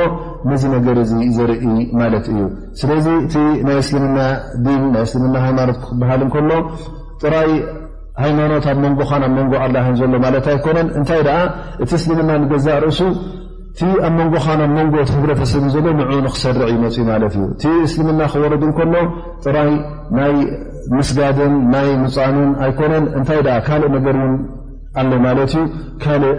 ነዚ ነገር እዚ ዘርኢ ማለት እዩ። ስለዚ እቲ ናይ እስልምና ዲን፣ ናይ እስልምና ሃይማኖት ክበሃል እንከሎ ጥራይ ሃይማኖት ኣብ መንጎኻን ኣብ መንጎ ኣላህን ዘሎ ማለት ኣይኮነን። እንታይ ደኣ እቲ እስልምና ንገዛእ ርእሱ እቲ ኣብ መንጎኻን ኣብ መንጎ እቲ ህብረተሰብን ዘሎ ንዕኡ ንክሰርዕ እዩ መፅኡ ማለት እዩ። እቲ እስልምና ክወርድ እንከሎ ጥራይ ናይ ምስጋድን ናይ ምፃንን ኣይኮነን። እንታይ ደኣ ካልእ ነገር እውን ኣሎ ማለት እዩ። ካልእ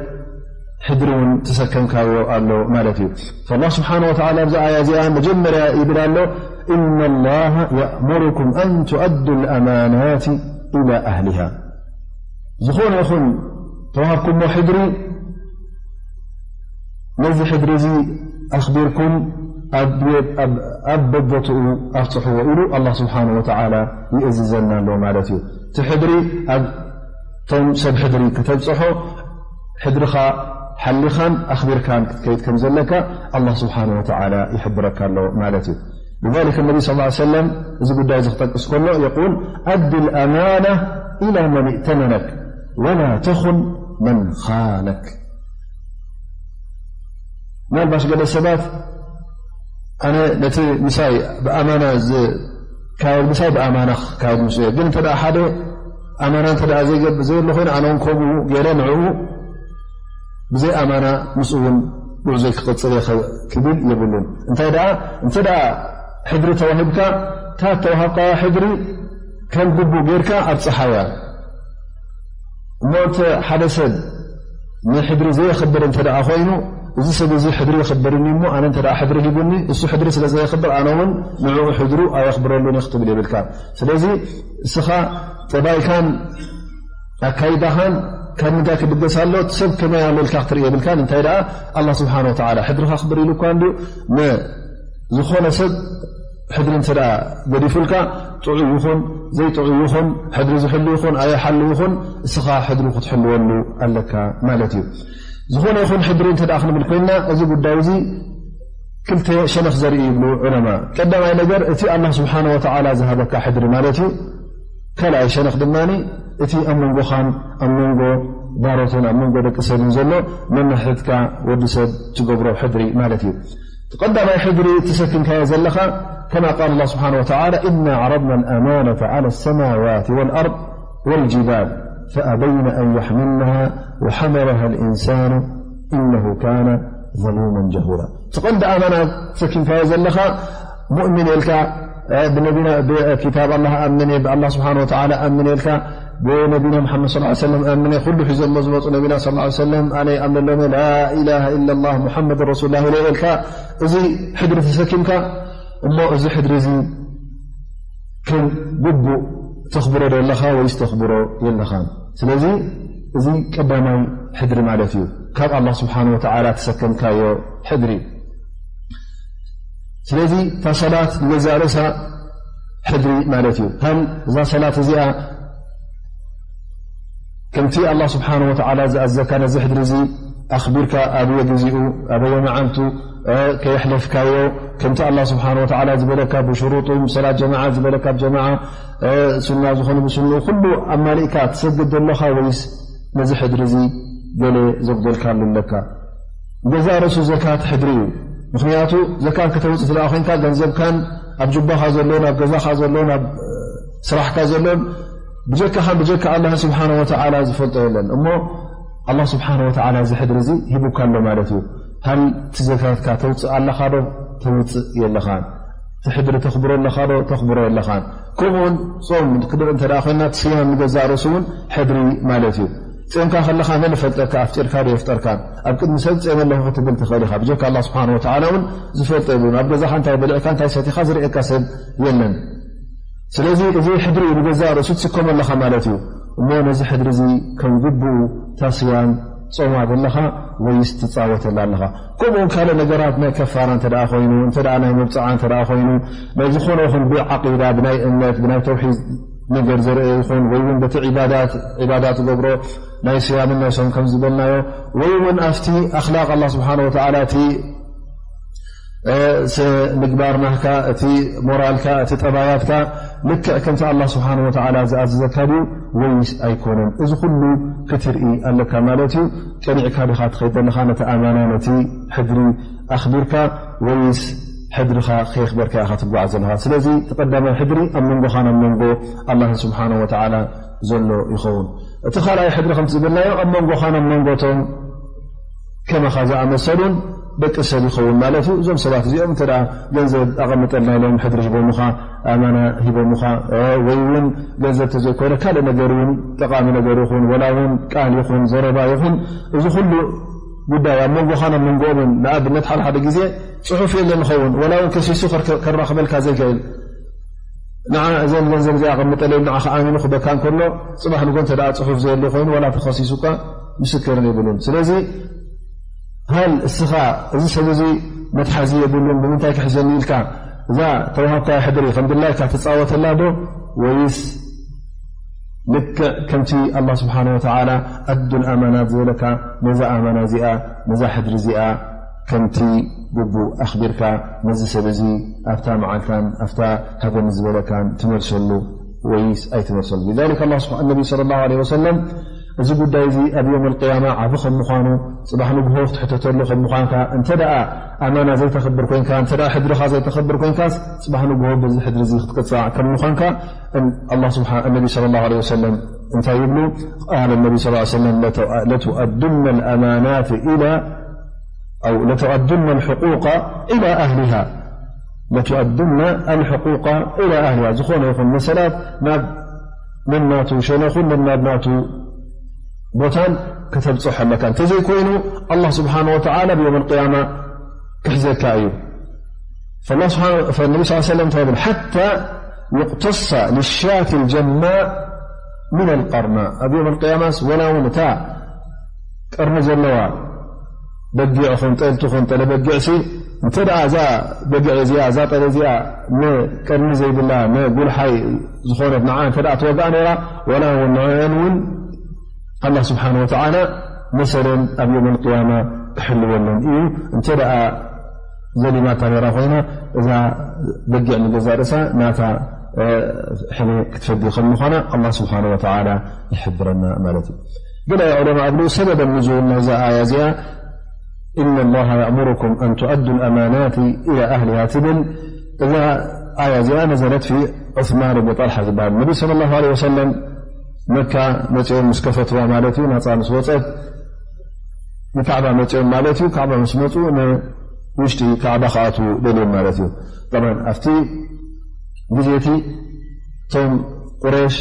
ሕድሪ እውን ተሰከምካዮ ኣሎ ማለት እዩ። ፈላህ ስብሓነ ወተዓላ ኣብዚ ኣያ እዚኣ መጀመርያ ይብል ኣሎ፣ إن الله يأمركم أن تؤدوا الأمانات إلى أهلها። ዝኾነ ይኹን ተዋሃብኩሞ ሕድሪ ነዚ ሕድሪ እዚ ኣኽቢርኩም ኣብ፣ ኣብ፣ ኣብ በቦትኡ ኣብፅሕዎ ኢሉ ኣላህ ስብሓነ ወተዓላ ይእዝዘና ኣሎ ማለት እዩ። እቲ ሕድሪ ኣብ እቶም ሰብ ሕድሪ ከተብፅሖ ሕድርኻ ሓሊኻን ኣኽቢርካን ክትከይድ ከም ዘለካ ኣላህ ስብሓነ ወተዓላ ይሕብረካ ኣሎ ማለት እዩ። لذلك النبي صلى الله عليه وسلم እዚ ጉዳይ እዚ ክጠቅስ ከሎ يقول أد الأمانة إلى من ائتمنك ولا تخن من خانك። ምናልባሽ ገለ ሰባት ኣነ ነቲ ምሳይ ብኣማና ዝካየድ ምሳይ ብኣማና ክካየድ ምስ እየ። ግን እንተ ደኣ ሓደ ኣማና እንተ ደኣ ዘይገብር ዘይብሉ ኮይኑ ኣነ እውን ከምኡ ገይረ ንዕኡ ብዘይ ኣማና ምስኡ እውን ጉዕዞይ ክቕጽል እየ ክብል የብሉን። እንታይ ደኣ እንተ ደኣ ሕድሪ ተዋሂብካ እታ እተዋሃብካያ ሕድሪ ከም ግቡእ ጌርካ ኣብጽሓያ። እሞ እንተ ሓደ ሰብ ንሕድሪ ዘየኽብር እንተ ደኣ ኮይኑ፣ እዚ ሰብ እዚ ሕድሪ የኽብርኒ እሞ ኣነ እንተ ደኣ ሕድሪ ሂቡኒ፣ እሱ ሕድሪ ስለ ዘየኽብር ኣነ እውን ንዕኡ ሕድሩ ኣየኽብረሉን እየ ክትብል የብልካን። ስለዚ እስኻ ጠባይካን ኣካይዳኻን ካብ ምንታይ ክብገስ ኣሎ? እቲ ሰብ ከመይ ኣሎ ኢልካ ክትርኢ የብልካን። እንታይ ደኣ ኣላህ ስብሓነ ወተዓላ ሕድርኻ ኣኽብር ኢሉ እኳ እንድዩ ን-፣ ዝኾነ ሰብ ሕድሪ እንተ ደኣ ገዲፉልካ፣ ጥዑይ ይኹን ዘይጥዑይ ይኹን፣ ሕድሪ ዝሕሉ ይኹን ኣየሓሉ ይኹን፣ እስኻ ሕድሩ ክትሕልወሉ ኣለካ ማለት እዩ። ዝኾነ ይኹን ሕድሪ እንተ ደኣ ክንብል ኮይንና፣ እዚ ጉዳይ እዚ ክልተ ሸነኽ ዘርኢ ይብሉ ዑለማ። ቀዳማይ ነገር፣ እቲ ኣላህ ስብሓነ ወተዓላ ዝሃበካ ሕድሪ ማለት እዩ። ካልኣይ ሸነኽ ድማ እቲ ኣብ መንጎኻን ኣብ መንጎ ባሮትን ኣብ መንጎ ደቂ ሰብን ዘሎ ነንሕድካ ወዲ ሰብ ትገብሮ ሕድሪ ማለት እዩ። እቲ ቀዳማይ ሕድሪ እተሰኪምካዮ ዘለኻ፣ كما قال الله سبحانه وتعالى: إنا عرضنا الأمانة على السماوات والأرض والجبال فأبين أن يحملنها وحملها الإنسان إنه كان ظلوما جهولا። እቲ ቀንዲ ኣማና ተሰኪምካዮ ዘለኻ፣ ሙእሚን ኢልካ፣ እ፣ ብነቢና፣ ብኪታብ ኣላህ ኣምን እየ፣ ብኣላህ ስብሓን ወተዓላ ኣምን እየ ኢልካ፣ ብነቢና ሙሓመድ ሰለላሁ ዐለይሂ ወሰለም ኣምን እየ፣ ኩሉ ሒዞሞ ዝመፁ ነቢና ሰለላሁ ዐለይሂ ወሰለም ኣነ ይኣምነሎም እየ፣ ላኢላሃ ኢለላህ ሙሓመድ ረሱሉላህ ኢለ ኢልካ፣ እዚ ሕድሪ ተሰኪምካ፣ እሞ እዚ ሕድሪ እዚ ከም ግቡእ ተኽብሮ ዶ ኣለኻ ወይስ ተኽብሮ የለኻን? ስለዚ እዚ ቀዳማይ ሕድሪ ማለት እዩ፣ ካብ ኣላህ ስብሓን ወተዓላ ተሰከምካዮ ሕድሪ። ስለዚ እታ ሰላት ንገዛእ ርእሳ ሕድሪ ማለት እዩ። ሃል እዛ ሰላት እዚኣ ከምቲ ኣላህ ስብሓን ወተዓላ ዝኣዘካ ነዚ ሕድሪ እዚ ኣኽቢርካ ኣበየ ግዜኡ ኣበየ መዓልቱ፣ እ፣ ከየሕለፍካዮ፣ ከምቲ ኣላህ ስብሓን ወተዓላ ዝበለካ ብሽሩጡ፣ ብሰላት ጀማዓ ዝበለካ ብጀማዓ፣ እ፣ ሱና ዝኾነ ብሱንኡ ኩሉ ኣማሊእካ ትሰግድ ዘለኻ ወይስ ነዚ ሕድሪ እዚ ገለ ዘጉደልካሉ ኣለካ? ገዛእ ርእሱ ዘካት ሕድሪ እዩ። ምኽንያቱ ዘካት ከተውፅእ ስለ ኮይንካ ገንዘብካን ኣብ ጁባኻ ዘሎን ኣብ ገዛኻ ዘሎን ኣብ ስራሕካ ዘሎን ብጀካኻን ብጀካ ኣላህ ስብሓነ ወተዓላ ዝፈልጦ የለን። እሞ ኣላህ ስብሓነ ወተዓላ እዚ ሕድሪ እዚ ሂቡካ ኣሎ ማለት እዩ። ሃል እቲ ዘካትካ ተውፅእ ኣለኻ ዶ ተውፅእ የለኻን? እቲ ሕድሪ ተኽብሮ ኣለኻ ዶ ተኽብሮ የለኻን? ከምኡውን ጾም ክንርኢ እንተ ደኣ ኮይንና፣ እቲ ስያም ንገዛእ ርእሱ እውን ሕድሪ ማለት እዩ። ጾምካ ከለኻ መን ይፈልጠካ? ኣፍጢርካ ዶ የፍጠርካን? ኣብ ቅድሚ ሰብ ጾመ ኣለኹ ክትብል ትኽእል ኢኻ። ብጀካ ኣላህ ስብሓነ ወተዓላ እውን ዝፈልጦ የብሉን። ኣብ ገዛኻ እንታይ በሊዕካ፣ እንታይ ሰቲኻ ዝርእየካ ሰብ የለን። ስለዚ እዚ ሕድሪ እዩ ንገዛእ ርእሱ ትስከሞ ኣለኻ ማለት እዩ። እሞ ነዚ ሕድሪ እዚ ከም ግቡኡ እታ ስያም ጾማ ዘለኻ ወይስ ትጻወተላ ኣለኻ? ከምኡውን ካልእ ነገራት ናይ ከፋራ እንተ ደኣ ኮይኑ፣ እንተ ደኣ ናይ መብጽዓ እንተ ደኣ ኮይኑ፣ ናይ ዝኾነ ይኹን ብዓቂዳ፣ ብናይ እምነት፣ ብናይ ተውሒድ ነገር ዘርኢ ይኹን፣ ወይ እውን በቲ ዒባዳት፣ ዒባዳ ትገብሮ ናይ ስያምን ናይ ሶም ከም ዝበልናዮ፣ ወይ እውን ኣብቲ ኣኽላቕ ኣላህ ስብሓነ ወተዓላ እቲ እ፣ ስ-፣ ምግባር ናህካ፣ እቲ ሞራልካ፣ እቲ ጠባያትካ ልክዕ ከምቲ ኣላህ ስብሓነ ወተዓላ ዝኣዘዘካ ድዩ ወይስ ኣይኮነን? እዚ ኩሉ ክትርኢ ኣለካ ማለት እዩ። ቀኒዕካ ዲኻ ትኸይድ ዘለኻ ነቲ ኣማና፣ ነቲ ሕድሪ ኣኽቢርካ ወይስ ሕድርኻ ከየኽበርካ ኢኻ ትጓዓዝ ዘለኻ? ስለዚ እቲ ቀዳማይ ሕድሪ ኣብ መንጎኻን ኣብ መንጎ ኣላህን ስብሓነ ወተዓላ ዘሎ ይኸውን። እቲ ካልኣይ ሕድሪ ከምቲ ዝበልናዮ ኣብ መንጎኻን ኣብ መንጎቶም ከማኻ ዝኣመሰሉን ደቂ ሰብ ይኸውን ማለት እዩ። እዞም ሰባት እዚኦም እንተ ደኣ ገንዘብ ኣቐምጠልና ኢሎም ሕድሪ ሂቦምኻ፣ ኣማና ሂቦምኻ፣ እ፣ ወይ እውን ገንዘብ ተዘይኮነ ካልእ ነገር እውን ጠቓሚ ነገር ይኹን፣ ወላ እውን ቃል ይኹን፣ ዘረባ ይኹን፣ እዚ ኩሉ ጉዳይ ኣብ መንጎኻን ኣብ መንጎኦምን፣ ንኣብነት ሓደ ሓደ ግዜ ጽሑፍ የለን ይኸውን፣ ወላ እውን ከሲሱ ከር-፣ ከራኽበልካ ዘይክእል። ንዓ እዘን ገንዘብ እዚኣ ኣቐምጠለይ፣ ንዓኻ ኣሚኑ ክበካ እንከሎ፣ ጽባሕ ንጎ እንተ ደኣ ጽሑፍ ዘየሉ ኮይኑ፣ ዋላ ተኸሲሱካ ምስክርን የብሉን። ስለዚ፣ ሃል እስኻ እዚ ሰብ እዚ መትሓዚ የብሉን፣ ብምንታይ ክሕዘኒ ኢልካ፣ እዛ ተዋሃብካያ ሕድሪ ከም ድላይካ ትጻወተላ ዶ፣ ወይስ ልክዕ ከምቲ ኣላህ ስብሓነ ወተዓላ ኣዱል ኣማናት ዝበለካ፣ ነዛ ኣማና እዚኣ፣ ነዛ ሕድሪ እዚኣ ከምቲ ግቡእ ኣኽቢርካ፣ ነዚ ሰብ እዚ ኣብታ መዓልታን ኣብታ ሃበኒ ዝበለካን ትመልሰሉ ወይስ ኣይትመልሰሉ? ሊዛሊክ ኣላህ ስብሓ-፣ ነቢ ሰለላሁ ዐለይሂ ወሰለም እዚ ጉዳይ እዚ ኣብ የውመል ቅያማ ዓቢ ከም ምዃኑ፣ ጽባሕ ንግሆ ክትሕተተሉ ከም ምዃንካ፣ እንተ ደኣ ኣማና ዘይተኽብር ኮይንካ፣ እንተ ደኣ ሕድርኻ ዘይተኽብር ኮይንካስ፣ ጽባሕ ንግሆ በዚ ሕድሪ እዚ ክትቅጻዕ ከም ምዃንካ፣ እን-፣ ኣላህ ስብሓ-፣ ነቢ ሰለላሁ ዐለይሂ ወሰለም እንታይ ይብሉ? ቃለ ነቢ ሰለላሁ ዐለይሂ ወሰለም፣ ለተ-፣ ለቱኣዱነ ልኣማናት ኢላ፣ ኣው ለቱኣዱነ ልሕቁቃ ኢላ ኣህሊሃ። ለቱኣዱነ ኣልሕቁቃ ኢላ ኣህሊሃ። ዝኾነ ይኹን መሰላት ናብ ነናቱ ሸነኹን ነናብ ናቱ ቦታን ከተብጽሖ ኣለካ። እንተዘይኮይኑ፣ ኣላህ ስብሓነ ወተዓላ ብየውም ኣልቅያማ ክሕዘካ እዩ። ፈላ ስብሓ-፣ ፈነቢ ስ ሰለም እንታይ ይብል? ሓታ ዩቅተሳ ልሻት ልጀማ ምን ኣልቀርና። ኣብ የውም ኣልቅያማስ ወላ እውን እታ ቀርኒ ዘለዋ በጊዕ ኹን፣ ጠል ትኹን፣ ጠለ በጊዕሲ፣ እንተ ደኣ እዛ በጊዕ እዚኣ፣ እዛ ጠል እዚኣ ንቀርኒ ዘይብላ፣ ንጉልሓይ ዝኾነት ንዓ እንተ ደኣ ትወግኣ ነይራ፣ ወላ እውን ንዕአን እውን ኣላህ ስብሓነ ወተዓላ መሰለን ኣብ የውም ኣልቅያማ ክሕልወለን እዩ። እንተ ደኣ ዘሊማታ ነይራ ኮይና፣ እዛ በጊዕ ንገዛእ ርእሳ ናታ ሕነ ክትፈዲ ከም ምዃና ኣላህ ስብሓነ ወተዓላ ይሕብረና ማለት እዩ። ገለ ዑለማ ኣብሉ ሰበበ ንዙል ናይዛ ኣያ እዚኣ إن الله يأمركم أن تؤدوا الأمانات إلى أهلها ትብል እዛ ኣያ እዚኣ ነዘለት ፊ ዑስማን እብን ጣልሓ ዝበሃል ነቢ ሰለላሁ ዐለይሂ ወሰለም መካ መፂኦም ምስ ከፈትዋ ማለት እዩ ናፃ ምስ ወፀት ንካዕባ መፂኦም ማለት እዩ። ካዕባ ምስ መፁ ንውሽጢ ካዕባ ክኣትዉ ደልዮም ማለት እዩ። ጠብዓን ኣብቲ ግዜ እቲ እቶም ቁሬሽ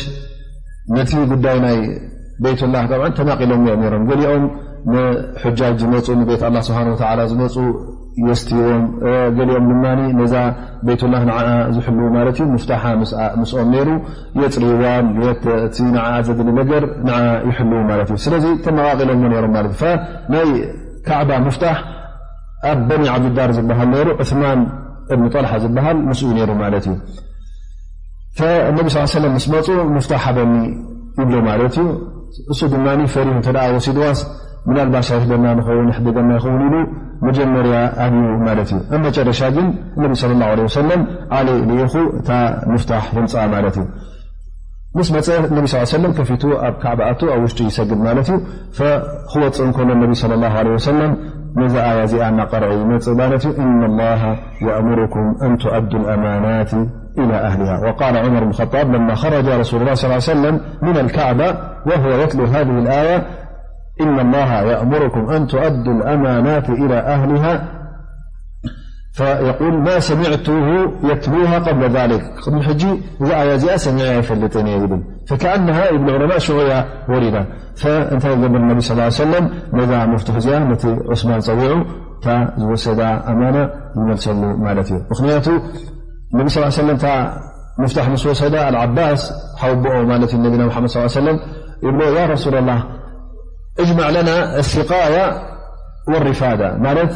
ነቲ ጉዳይ ናይ ቤይቱላህ ጠብዓን ተናቒሎም እዮም ነይሮም። ገሊኦም ንሑጃጅ ዝመፁ ንቤት ኣላህ ስብሓን ወተዓላ ዝመፁ የስትይዎም፣ ገሊኦም ድማ ነዛ ቤይቱላህ ንዓኣ ዝሕልዉ ማለት እዩ ምፍታሓ ምስኦም ነይሩ የፅርይዋን እቲ ንዓኣ ዘድሊ ነገር ንዓ ይሕልዉ ማለት እዩ። ስለዚ ተመቓቒሎሞ ነይሮም ማለት እዩ። ናይ ካዕባ ምፍታሕ ኣብ በኒ ዓብድዳር ዝበሃል ነይሩ፣ ዑስማን እብን ጠልሓ ዝበሃል ምስኡ ነይሩ ማለት እዩ። ፈነቢ ስ ሰለም ምስ መፁ ምፍታሕ ሃበኒ ይብሎ ማለት እዩ። እሱ ድማ ፈሪሁ እንተ ደኣ ወሲድዋስ ምናልባሽ ኣይህበና ንኸውን ይሕደገና ይኸውን ኢሉ መጀመርያ ኣብዩ ማለት እዩ። ኣብ መጨረሻ ግን ነቢ ስለ ላሁ ለ ወሰለም ዓሊ ልኢኹ እታ ምፍታሕ ህንፃ ማለት እዩ። ምስ መፀ ነቢ ስ ሰለም ከፊቱ ኣብ ካዕባ ኣቱ ኣብ ውሽጡ ይሰግድ ማለት እዩ። ፈክወፅእ እንከሎ ነቢ ስለ ላሁ ለ ወሰለም ነዚ ኣያ እዚኣ እናቀርዐ ይመፅእ ማለት እዩ። إن الله يأمركم أن تؤدوا الأمانات إلى أهلها. وقال عمر بن الخطاب لما خرج رسول الله صلى الله عليه وسلم من الكعبة وهو يتلو هذه الآية: إن الله يأمركم أن تؤدوا الأمانات إلى أهلها، فيقول: ما سمعته يتلوها قبل ذلك. ቅድሚ ሕጂ እዛ ኣያ እዚኣ ሰሚዐ ኣይፈልጥን እየ ይብል። فكأنها ይብሉ ዑለማ ሽዑ እያ ወሪዳ። ፈእንታይ ይገብር ነቢ ስ ሰለም ነዛ መፍትሕ እዚኣ ነቲ ዑስማን ፀዊዑ እታ ዝወሰዳ ኣማና ይመልሰሉ ማለት እዩ። ምክንያቱ ነቢ ስ ሰለም እታ ምፍታሕ ምስ ወሰዳ ኣልዓባስ ሓወቦኦ ማለት እዩ ነቢና መሓመድ ስ ሰለም ይብሎ ያ ረሱላ ላህ اجمع لنا السقاية والرفادة ማለት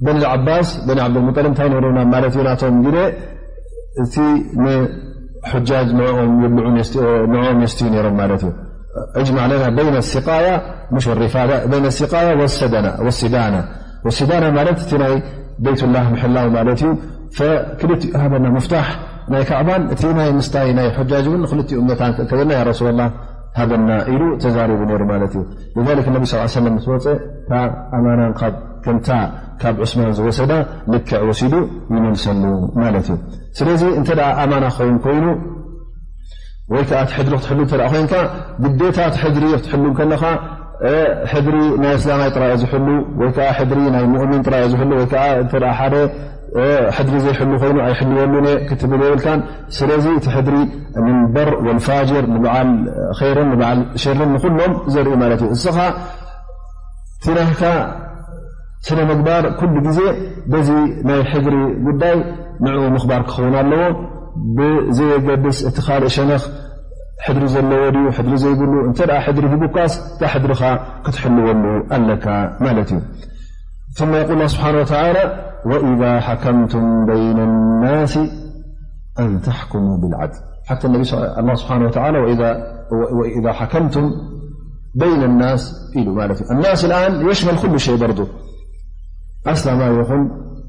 በኒ ዓባስ በኒ ዓብዱልሙጠልብ እንታይ ነይሮና ማለት እዩ ናቶም ግደ እቲ ንሑጃጅ ንዕኦም ይብልዑ ንዕኦም የስትዩ ነይሮም ማለት እዩ። اجمع لنا بين السقاية مش الرفادة، بين السقاية والسدنة والسدانة والسدانة ማለት እቲ ናይ ቤይቱላህ ምሕላው ማለት እዩ። ፈክልቲኡ ሃበና ምፍታሕ ናይ ካዕባን እቲ ናይ ምስታይ ናይ ሑጃጅ እውን ንክልቲኡ መታን ክእከበና ያ ረሱላላህ ሃበና ኢሉ ተዛሪቡ ነይሩ ማለት እዩ። لذلك ነቢ ስ ሰለም ምስ ወፀ እታ ኣማናን ካብ ከምታ ካብ ዑስማን ዝወሰዳ ልክዕ ወሲዱ ይመልሰሉ ማለት እዩ። ስለዚ እንተ ኣማና ክኸውን ኮይኑ ወይ ከዓ እቲ ሕድሪ ክትሕሉ እንተ ኮይንካ ግዴታ እቲ ሕድሪ ክትሕሉ ከለኻ ሕድሪ ናይ እስላማይ ጥራይ ዝሕሉ ወይ ከዓ ሕድሪ ናይ ሙእሚን ጥራይ ዝሕሉ ወይ ከዓ እንተ ሓደ ሕድሪ ዘይሕሉ ኮይኑ ኣይሕልወሉን ክትብል የብልካን። ስለዚ እቲ ሕድሪ ምንበር ወልፋጅር ንበዓል ኸይርን ንበዓል ሸርን ንኩሎም ዘርኢ ማለት እዩ። እስኻ እቲ ናህካ ስነ ምግባር ኩሉ ግዜ በዚ ናይ ሕድሪ ጉዳይ ንዕኡ ምኽባር ክኸውን ኣለዎ። ብዘየገድስ እቲ ካልእ ሸነኽ ሕድሪ ዘለዎ ድዩ ሕድሪ ዘይብሉ እንተ ደኣ ሕድሪ ሂቡካስ እታ ሕድርኻ ክትሕልወሉ ኣለካ ማለት እዩ። ثم يقول الله سبحانه وتعالى: وإذا حكمتم بين الناس أن تحكموا بالعدل. حتى النبي صلى الله سبحانه وتعالى وإذا وإذا حكمتم بين الناس ኢሉ ማለት እዩ። الناس الآن يشمل كل شيء برضو ኣስላማይ ይኹን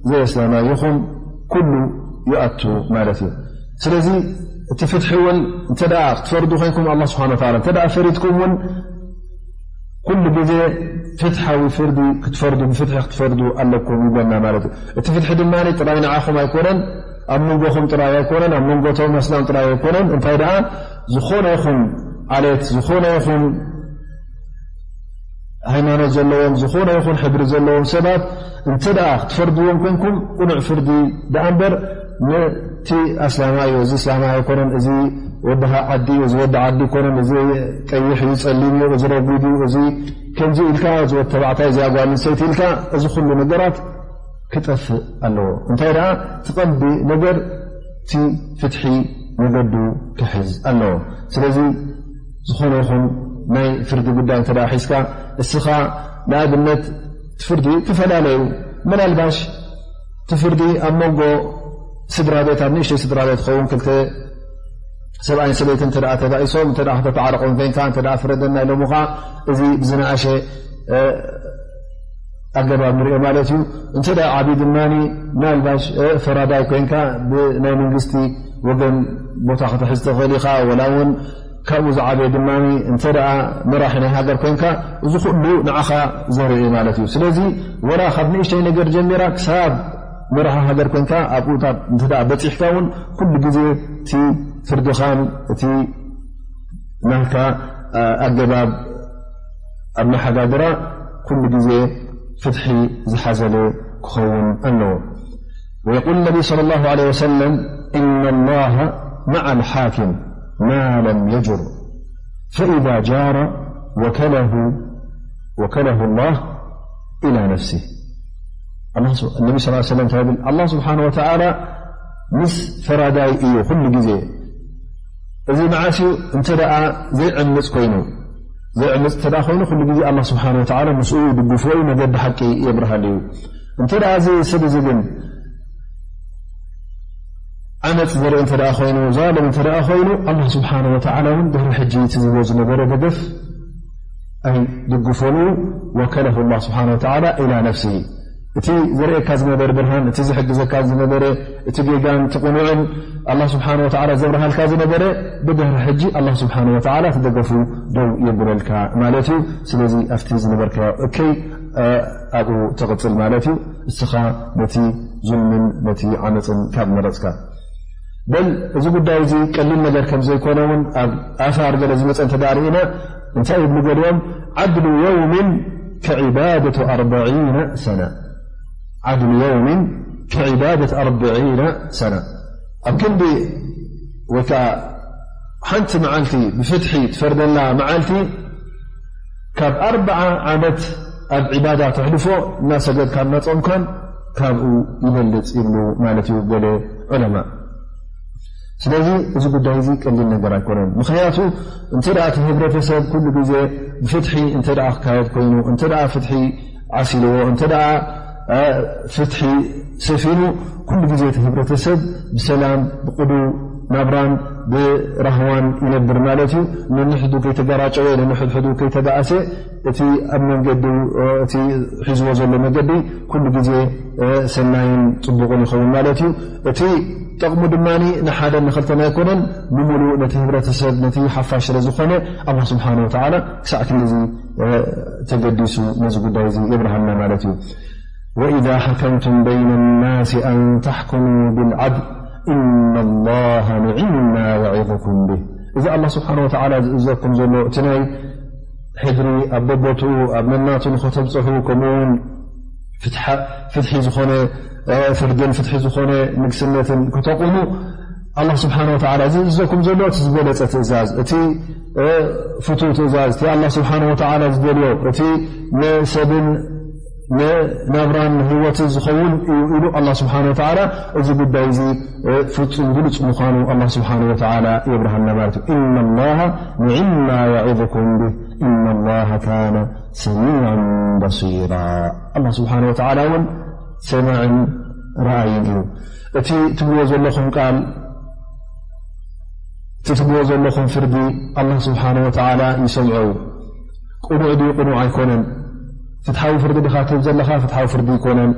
ዘየስላማይ ይኹን ኩሉ ይኣቱ ማለት እዩ። ስለዚ እቲ ፍትሒ እውን እንተ ደኣ ክትፈርዱ ኮይንኩም ኣላህ ስብሓን ወተዓላ እንተ ደኣ ፈሪድኩም እውን ኩሉ ግዜ ፍትሓዊ ፍርዲ ክትፈርዱ ብፍትሒ ክትፈርዱ ኣለኩም ይብለና ማለት እዩ። እቲ ፍትሒ ድማ ጥራይ ንዓኹም ኣይኮነን፣ ኣብ መንጎኹም ጥራይ ኣይኮነን፣ ኣብ መንጎቶም ኣስላም ጥራይ ኣይኮነን። እንታይ ደኣ ዝኾነ ይኹን ዓሌት ዝኾነ ይኹን ሃይማኖት ዘለዎም ዝኾነ ይኹን ሕብሪ ዘለዎም ሰባት እንተ ደኣ ክትፈርድዎም ኮንኩም ቅኑዕ ፍርዲ ደኣ እምበር ነቲ ኣስላማይ እዩ፣ እዚ እስላማይ ኣይኮነን፣ እዚ ወዲ ዓዲ እዩ፣ እዚ ወዲ ዓዲ ኣይኮነን፣ እዚ ቀይሕ እዩ፣ ጸሊም እዩ፣ እዚ ረጒድ እዩ፣ እዚ ከምዚ ኢልካ፣ እዚ ወዲ ተባዕታይ፣ እዚኣ ጓል ኣንስተይቲ ኢልካ፣ እዚ ኩሉ ነገራት ክጠፍእ ኣለዎ። እንታይ ደኣ እቲ ቀንዲ ነገር እቲ ፍትሒ መገዱ ክሕዝ ኣለዎ። ስለዚ ዝኾነ ይኹን ናይ ፍርዲ ጉዳይ እንተ ደኣ ሒዝካ እስኻ ንኣብነት እቲ ፍርዲ ተፈላለዩ ምናልባሽ እቲ ፍርዲ ኣብ መንጎ ስድራ ቤት ኣብ ንእሽተይ ስድራ ቤት ክኸውን ክልተ ሰብኣይን ሰበይትን እንተ ደኣ ተባኢሶም እንተ ደኣ ከተተዓርቆም ኮይንካ እንተ ደኣ ፍረደና ኢሎምኻ እዚ ብዝነኣሸ ኣገባብ ንሪኦ ማለት እዩ። እንተ ደኣ ዓብዩ ድማ ምናልባሽ ፈራዳይ ኮይንካ ብናይ መንግስቲ ወገን ቦታ ክትሕዝ ትኽእል ኢኻ፣ ወላ እውን ካብኡ ዝዓበየ ድማ እንተ ደኣ መራሒ ናይ ሃገር ኮንካ፣ እዚ ኩሉ ንዓኻ ዘርኢ ማለት እዩ። ስለዚ ወላ ካብ ንእሽተይ ነገር ጀሚራ ክሳብ መራሒ ሃገር ኮንካ ኣብኡ እንተ ደኣ በጺሕካ እውን ኩሉ ግዜ እቲ ፍርድኻን እቲ ናትካ ኣገባብ ኣመሓዳድራ ኩሉ ግዜ ፍትሒ ዝሓዘለ ክኸውን ኣለዎ። ويقول النبي صلى الله عليه وسلم: إن الله مع الحاكم ما لم يجر، فإذا جار وكله، وكله الله إلى نفسه. النبي صلى الله عليه وسلم تابل الله سبحانه وتعالى مس فرادا إيو كل جزء. እዚ መዓስ እዩ? እንተ ደኣ ዘይዕምጽ ኮይኑ፣ ዘይዕምጽ እንተ ደኣ ኮይኑ፣ ኩሉ ግዜ ኣላህ ስብሓን ወተዓላ ምስኡ ይድግፎ እዩ፣ መገዲ ሓቂ የብርሃሉ እዩ። እንተ ደኣ እዚ ሰብ እዚ ግን ዓመጽ ዘርኢ እንተ ደኣ ኮይኑ፣ ዛልም እንተ ደኣ ኮይኑ፣ ኣላህ ስብሓን ወተዓላ እውን ድሕሪ ሕጂ እቲ ዝህቦ ዝነበረ ደገፍ ኣይድግፎን እዩ። ወከለሁ ኣላህ ስብሓን ወተዓላ ኢላ ነፍሲሂ። እቲ ዘርእየካ ዝነበረ ብርሃን፣ እቲ ዝሕግዘካ ዝነበረ፣ እቲ ጌጋን እቲ ቅኑዕን ኣላህ ስብሓን ወተዓላ ዘብርሃልካ ዝነበረ፣ ብድሕሪ ሕጂ ኣላህ ስብሓን ወተዓላ እቲ ደገፉ ደው የብለልካ ማለት እዩ። ስለዚ ኣብቲ ዝነበርካዮ እከይ፣ እ፣ ኣብኡ ትቕጽል ማለት እዩ። እስኻ ነቲ ዙልምን ነቲ ዓመጽን ካብ መረጽካ። በል እዚ ጉዳይ እዚ ቀሊል ነገር ከም ዘይኮነ እውን ኣብ ኣሳር ገለ ዝመጸ እንተ ደኣ ርኢና፣ እንታይ ይብሉ ገሊኦም? ዓድሉ የውምን ከዒባደቱ ኣርበዒነ ሰና። ዓድሉ የውምን ከዒባደት ኣርበዒነ ሰና። ኣብ ክንዲ ወይ ከዓ ሓንቲ መዓልቲ ብፍትሒ ትፈርደላ መዓልቲ ካብ ኣርብዓ ዓመት ኣብ ዒባዳ ተሕልፎ እናሰገድካን እናጾምካን ካብኡ ይበልጽ ይብሉ ማለት እዩ ገለ ዑለማ። ስለዚ እዚ ጉዳይ እዚ ቀሊል ነገር ኣይኮነን። ምኽንያቱ እንተ ደኣ እቲ ህብረተሰብ ኩሉ ግዜ ብፍትሒ እንተ ደኣ ክካየድ ኮይኑ፣ እንተ ደኣ ፍትሒ ዓሲልዎ፣ እንተ ደኣ፣ እ፣ ፍትሒ ሰፊኑ፣ ኩሉ ግዜ እቲ ህብረተሰብ ብሰላም፣ ብቅዱው ናብራን ብራህዋን ይነብር ማለት እዩ። ነንሕዱ ከይተገራጨወ፣ ነንሕድሕዱ ከይተባእሰ፣ እቲ ኣብ መንገዲ፣ እ፣ እቲ ሒዝዎ ዘሎ መገዲ ኩሉ ግዜ፣ እ፣ ሰናይን ጽቡቕን ይኸውን ማለት እዩ። እቲ ጠቕሙ ድማ ንሓደ ንኽልተን ኣይኮነን፣ ብምሉእ ነቲ ህብረተሰብ፣ ነቲ ሓፋሽ ስለ ዝኾነ፣ ኣላህ ስብሓነ ወተዓላ ክሳዕ ክንድዚ፣ እ፣ ተገዲሱ ነዚ ጉዳይ እዚ የብርሃልና ማለት እዩ። وإذا حكمتم بين الناس أن تحكموا بالعدل إن الله نعم ما يعظكم به። እዚ ኣላህ ስብሓነ ወተዓላ ዝእዘኩም ዘሎ እቲ ናይ ሕድሪ ኣብ በቦትኡ ኣብ ነናቱ ንኸተብጽሑ፣ ከምኡውን ፍትሓ-፣ ፍትሒ ዝኾነ፣ እ፣ ፍርድን ፍትሒ ዝኾነ ንግስነትን ከተቑሙ፣ ኣላህ ስብሓነ ወተዓላ ዝእዘኩም ዘሎ እቲ ዝበለጸ ትእዛዝ፣ እቲ፣ እ፣ ፍቱው ትእዛዝ፣ እቲ ኣላህ ስብሓነ ወተዓላ ዝደልዮ፣ እቲ ንሰብን ንናብራን ንህይወትን ዝኸውን እዩ ኢሉ ኣላህ ስብሓነ ወተዓላ፣ እዚ ጉዳይ እዚ፣ እ፣ ፍጹም ግሉጽ ምዃኑ ኣላህ ስብሓነ ወተዓላ የብርሃልና ማለት እዩ። إن الله نعم ما يعظكم به إن الله كان سميعا بصيرا። ኣላህ ስብሓነ ወተዓላ እውን ሰማዕን ረኣይን እዩ። እቲ ትብልዎ ዘለኹም ቃል፣ እቲ ትብልዎ ዘለኹም ፍርዲ ኣላህ ስብሓነ ወተዓላ ይሰምዖ እዩ። ቅኑዕ ድዩ ቅኑዕ ኣይኮነን? ፍትሓዊ ፍርዲ ድኻ ትህብ ዘለኻ ፍትሓዊ ፍርዲ ኣይኮነን?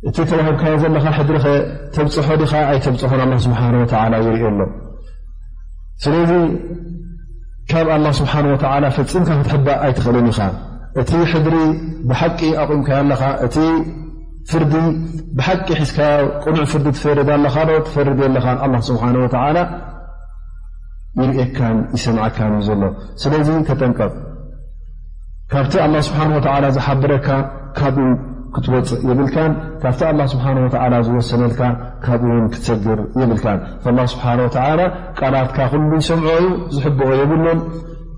እቲ ተዋሂብካዮ ዘለኻ ሕድሪ ኸ ተብጽሖ ዲኻ ኣይተብጽሖን ኣላህ ስብሓነ ወተዓላ ይርእዮ ኣሎ። ስለዚ ካብ ኣላህ ስብሓነ ወተዓላ ፈጺምካ ክትሕባእ ኣይትኽእልን ኢኻ። እቲ ሕድሪ ብሓቂ ኣቑምካዮ ኣለኻ፣ እቲ ፍርዲ ብሓቂ ሒዝካዮ፣ ቅኑዕ ፍርዲ ትፈርድ ኣለኻ ዶ ትፈርድ የለኻን? ኣላህ ስብሓነ ወተዓላ ይርእየካን ይሰምዓካን እዩ ዘሎ። ስለዚ ተጠንቀቕ። ካብቲ ኣላህ ስብሓነ ወተዓላ ዝሓበረካ ካብኡ ክትወፅእ የብልካን፣ ካብቲ ኣላህ ስብሓነ ወተዓላ ዝወሰነልካ ካብኡ እውን ክትሰግር የብልካን። ኣላህ ስብሓነ ወተዓላ ቃላትካ ኩሉ ይሰምዖ እዩ፣ ዝሕብኦ የብሉን።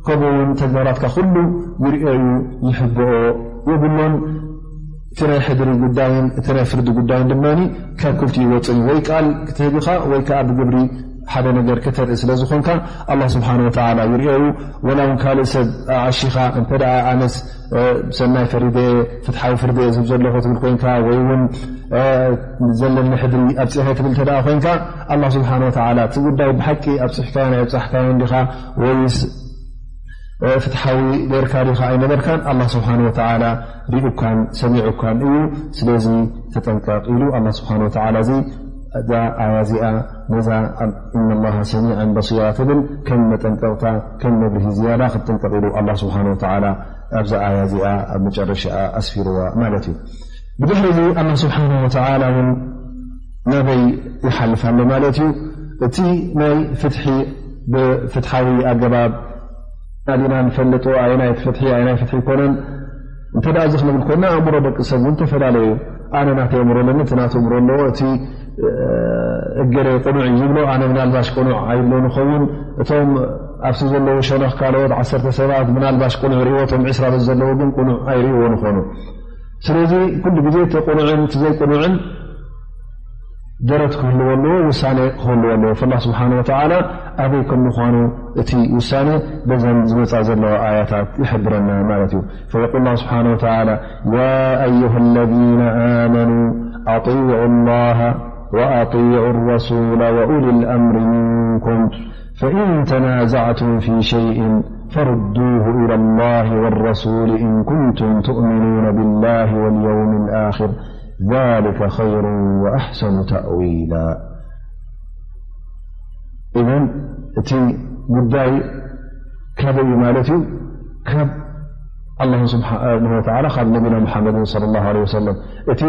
ከምኡ እውን ተግባራትካ ኩሉ ይርእዮ እዩ፣ ይሕብኦ የብሉን። እቲ ናይ ሕድሪ ጉዳይን እቲ ናይ ፍርዲ ጉዳይን ድማ ካብ ክልቲኡ ይወፅእ እዩ። ወይ ቃል ክትህብ ኢኻ ወይ ከዓ ብግብሪ ሓደ ነገር ከተርኢ ስለ ዝኾንካ ኣላህ ስብሓነ ወተዓላ ይርእዮ እዩ። ወላ እውን ካልእ ሰብ ኣዓሺኻ እንተ ደኣ ኣነስ፣ እ፣ ሰናይ ፈሪደ እየ፣ ፍትሓዊ ፍርዲ እየ ዝህብ ዘለኹ ትብል ኮይንካ ወይ እውን፣ እ፣ ዘለኒ ሕድሪ ኣብፂሐ ትብል እንተ ደኣ ኮይንካ ኣላህ ስብሓነ ወተዓላ እቲ ጉዳይ ብሓቂ ኣብፂሕካዮን ኣይኣብፃሕካዮን ዲኻ ወይስ ፍትሓዊ ጌርካ ዲኻ ኣይነበርካን? ኣላህ ስብሓነ ወተዓላ ሪኡካን ሰሚዑካን እዩ። ስለዚ ተጠንቀቕ ኢሉ ኣላህ ስብሓነ ወተዓላ እዚ እዛ ኣያ እዚኣ ነዛ إن الله سميع بصير ትብል ከም መጠንቀቕታ፣ ከም መብርሂ ዝያዳ ክጥንቀቕ ኢሉ ኣላህ ስብሓነ ወተዓላ ኣብዛ ኣያ እዚኣ ኣብ መጨረሻኣ ኣስፊርዋ ማለት እዩ። ብድሕሪ እዚ ኣላህ ስብሓነ ወተዓላ እውን ናበይ ይሓልፍ ኣሎ ማለት እዩ? እቲ ናይ ፍትሒ ብፍትሓዊ ኣገባብ ኣዲና ንፈልጦ ኣየናይ ፍትሒ ኣየናይ ፍትሒ ይኮነን። እንተ ደኣ እዚ ክንብል ኮና ኣእምሮ ደቂ ሰብ እውን ተፈላለዩ። ኣነ ናተይ ኣእምሮ ኣለኒ፣ እቲ ናቱ ኣእምሮ ኣለዎ። እቲ እገሌ ቅኑዕ እዩ ዝብሎ ኣነ ምናልባሽ ቅኑዕ ኣይብሎ ንኸውን። እቶም ኣብቲ ዘለዉ ሸነኽ ካልኦት ዓሰርተ ሰባት ምናልባሽ ቅኑዕ ርእዎ፣ እቶም ዕስራ በዚ ዘለዉ ግን ቅኑዕ ኣይርእዎ ንኾኑ። ስለዚ ኩሉ ግዜ እቲ ቅኑዕን እቲ ዘይቅኑዕን ደረት ክህልዎ ኣለዎ፣ ውሳኔ ክህልዎ ኣለዎ። ፈላህ ስብሓን ወተዓላ ኣበይ ከም ምዃኑ እቲ ውሳኔ በዘን ዝመጻ ዘለዋ ኣያታት ይሕብረና ማለት እዩ። فيقول الله سبحانه وتعالى: يا أيها الذين آمنوا أطيعوا الله وأطيعوا الرسول وأولي الأمر منكم فإن تنازعتم في شيء فردوه إلى الله والرسول إن كنتم تؤمنون بالله واليوم الآخر ذلك خير وأحسن تأويلا. إذن እቲ ጉዳይ ካበይ እዩ ማለት እዩ? ካብ ኣላህ ስብሓነሁ ወተዓላ፣ ካብ ነቢና ሙሓመድን ሰለላሁ ዐለይሂ ወሰለም። እቲ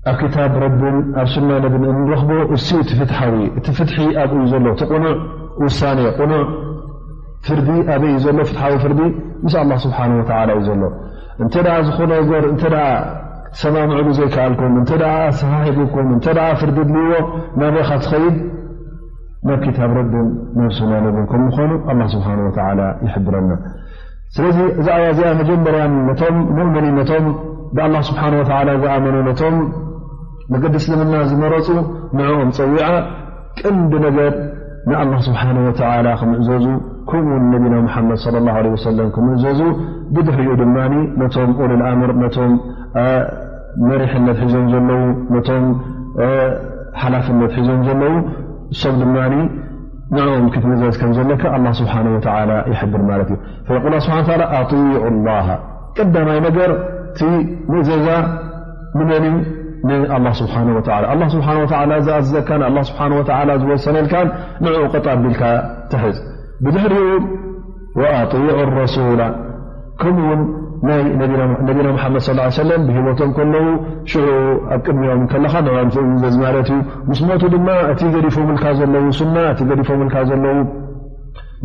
ኣብ ክታብ ረብን ኣብ ሱና ነብን እንረኽቦ እሱ እቲ ፍትሓዊ፣ እቲ ፍትሒ ኣብኡ እዩ ዘሎ። እቲ ቅኑዕ ውሳኔ፣ ቅኑዕ ፍርዲ ኣበይ እዩ ዘሎ? ፍትሓዊ ፍርዲ ምስ ኣላህ ስብሓነሁ ወተዓላ እዩ ዘሎ። እንተ ደኣ ዝኾነ ነገር እንተ ደኣ ክትሰማምዕሉ ዘይከኣልኩም፣ እንተ ደኣ ኣሰሃሂብኩም፣ እንተ ደኣ ፍርዲ ድልይዎ ናበይ ኢኻ ትኸይድ? ናብ ክታብ ረብን ናብ ሱና ነብን ከም ምዃኑ ኣላህ ስብሓነሁ ወተዓላ ይሕብረና። ስለዚ እዛ ኣያ እዚኣ መጀመርያ ነቶም ሙእምኒን፣ ነቶም ብኣላህ ስብሓነሁ ወተዓላ ዝኣመኑ፣ ነቶም መገዲ እስልምና ዝመረጹ ንዕኦም ጸዊዓ፣ ቀንዲ ነገር ንኣላህ ስብሓነሁ ወተዓላ ክምእዘዙ፣ ከምኡውን ነቢና ሙሓመድ ሰለላሁ ዐለይሂ ወሰለም ክምእዘዙ፣ ብድሕሪኡ ድማ ነቶም ኡሉል ኣምር፣ ነቶም፣ እ፣ መሪሕነት ሒዞም ዘለዉ፣ ነቶም፣ እ፣ ሓላፍነት ሒዞም ዘለዉ ሰብ ድማ ንዕኦም ክትእዘዝ ከም ዘለካ ኣላህ ስብሓነሁ ወተዓላ ይሕብር ማለት እዩ። ፈየቁል ስብሓነ ወተዓላ፣ ኣጢዑ ላሃ። ቀዳማይ ነገር እቲ ምእዘዛ ንመን እዩ? ንኣላህ ስብሓነሁ ወተዓላ። ኣላህ ስብሓነሁ ወተዓላ ዝኣዘዘካን ኣላህ ስብሓነሁ ወተዓላ ዝወሰነልካን ንዕኡ ቀጥ ኣቢልካ ትሕዝ። ብድሕሪኡ ወኣጢዑ ረሱላ፣ ከምኡውን ናይ ነቢና፣ ነቢና ሙሓመድ ሰለላሁ ዐለይሂ ወሰለም ብህይወቶም ከለዉ፣ ሽዑ ኣብ ቅድሚኦም ከለኻ ንዕኦም ትእዘዝ ማለት እዩ። ምስ ሞቱ ድማ እቲ ገዲፎምልካ ዘለዉ ሱና፣ እቲ ገዲፎምልካ ዘለዉ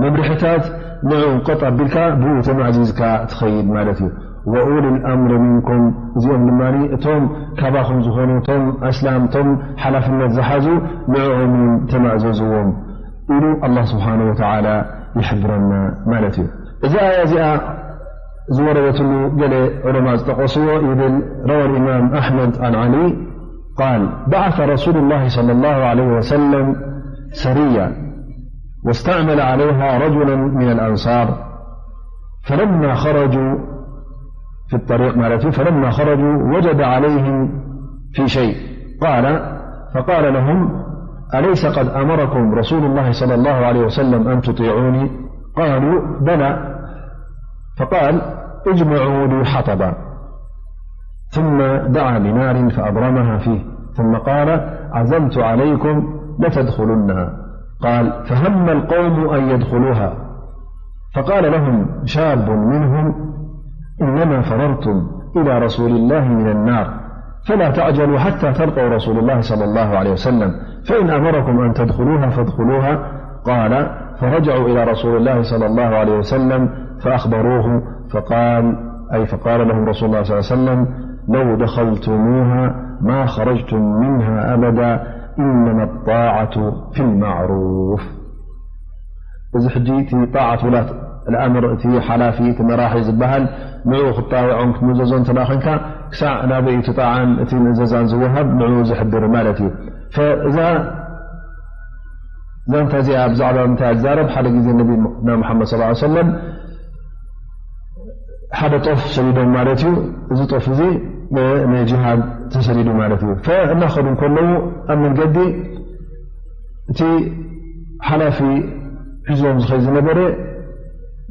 መምርሕታት ንዕኡ ቀጥ ኣቢልካ ብኡ ተማእዚዝካ ትኸይድ ማለት እዩ። ወኡሉል ኣምሪ ሚንኩም፣ እዚኦም ድማ እቶም ካባኹም ዝኾኑ፣ እቶም ኣስላም፣ እቶም ሓላፍነት ዝሓዙ ንዕኦም እውን ተማእዘዝዎም ኢሉ ኣላህ ስብሓነ ወተዓላ ይሕብረና ማለት እዩ። እዛ ኣያ እዚኣ ዝወረደትሉ ገለ ዑለማ ዝጠቐስዎ ይብል፣ ረዋ ልኢማም ኣሕመድ ኣን ዓሊ ቃል፣ بعث رسول الله صلى الله عليه وسلم سرية واستعمل عليها رجلا من الأنصار فلما خرجوا في الطريق ማለት እዩ، فلما خرجوا وجد عليهم في شيء قال، فقال لهم: أليس قد أمركم رسول الله صلى الله عليه وسلم أن تطيعوني؟ قالوا: بلى. فقال: اجمعوا لي حطبا. ثم دعا بنار فأضرمها فيه، ثم قال: عزمت عليكم لتدخلنها. قال: فهم القوم أن يدخلوها، فقال لهم شاب منهم: إنما فررتم إلى رسول الله من النار، فلا تعجلوا حتى تلقوا رسول الله صلى الله عليه وسلم، فإن أمركم أن تدخلوها فادخلوها. قال: فرجعوا إلى رسول الله صلى الله عليه وسلم فأخبروه، فقال، أي فقال لهم رسول الله صلى الله عليه وسلم: لو دخلتموها ما خرجتم منها أبدا، إنما الطاعة في المعروف. እዚ ሕጂ እቲ ጣዓት ውላት ኣልኣምር፣ እቲ ሓላፊ፣ እቲ መራሒ ዝበሃል፣ ንዕኡ ክትጣውዖን ክትምእዘዞን እንተ ደኣ ኾንካ፣ ክሳዕ ናበይ እቲ ጣዓን እቲ ምእዘዛን ዝወሃብ ንዕኡ ዝሕብር ማለት እዩ። ፈእዛ ዛንታ እዚኣ ብዛዕባ ምንታይ እያ ትዛረብ? ሓደ ግዜ ነቢና ሙሓመድ ሰለላሁ ዐለይሂ ወሰለም ሓደ ጦፍ ሰዲዶም ማለት እዩ። እዚ ጦፍ እዚ ን-፣ ንጅሃድ ተሰዲዱ ማለት እዩ። ፈእናኸዱ እንከለዉ ኣብ መንገዲ እቲ ሓላፊ ሒዞም ዝኸይ ዝነበረ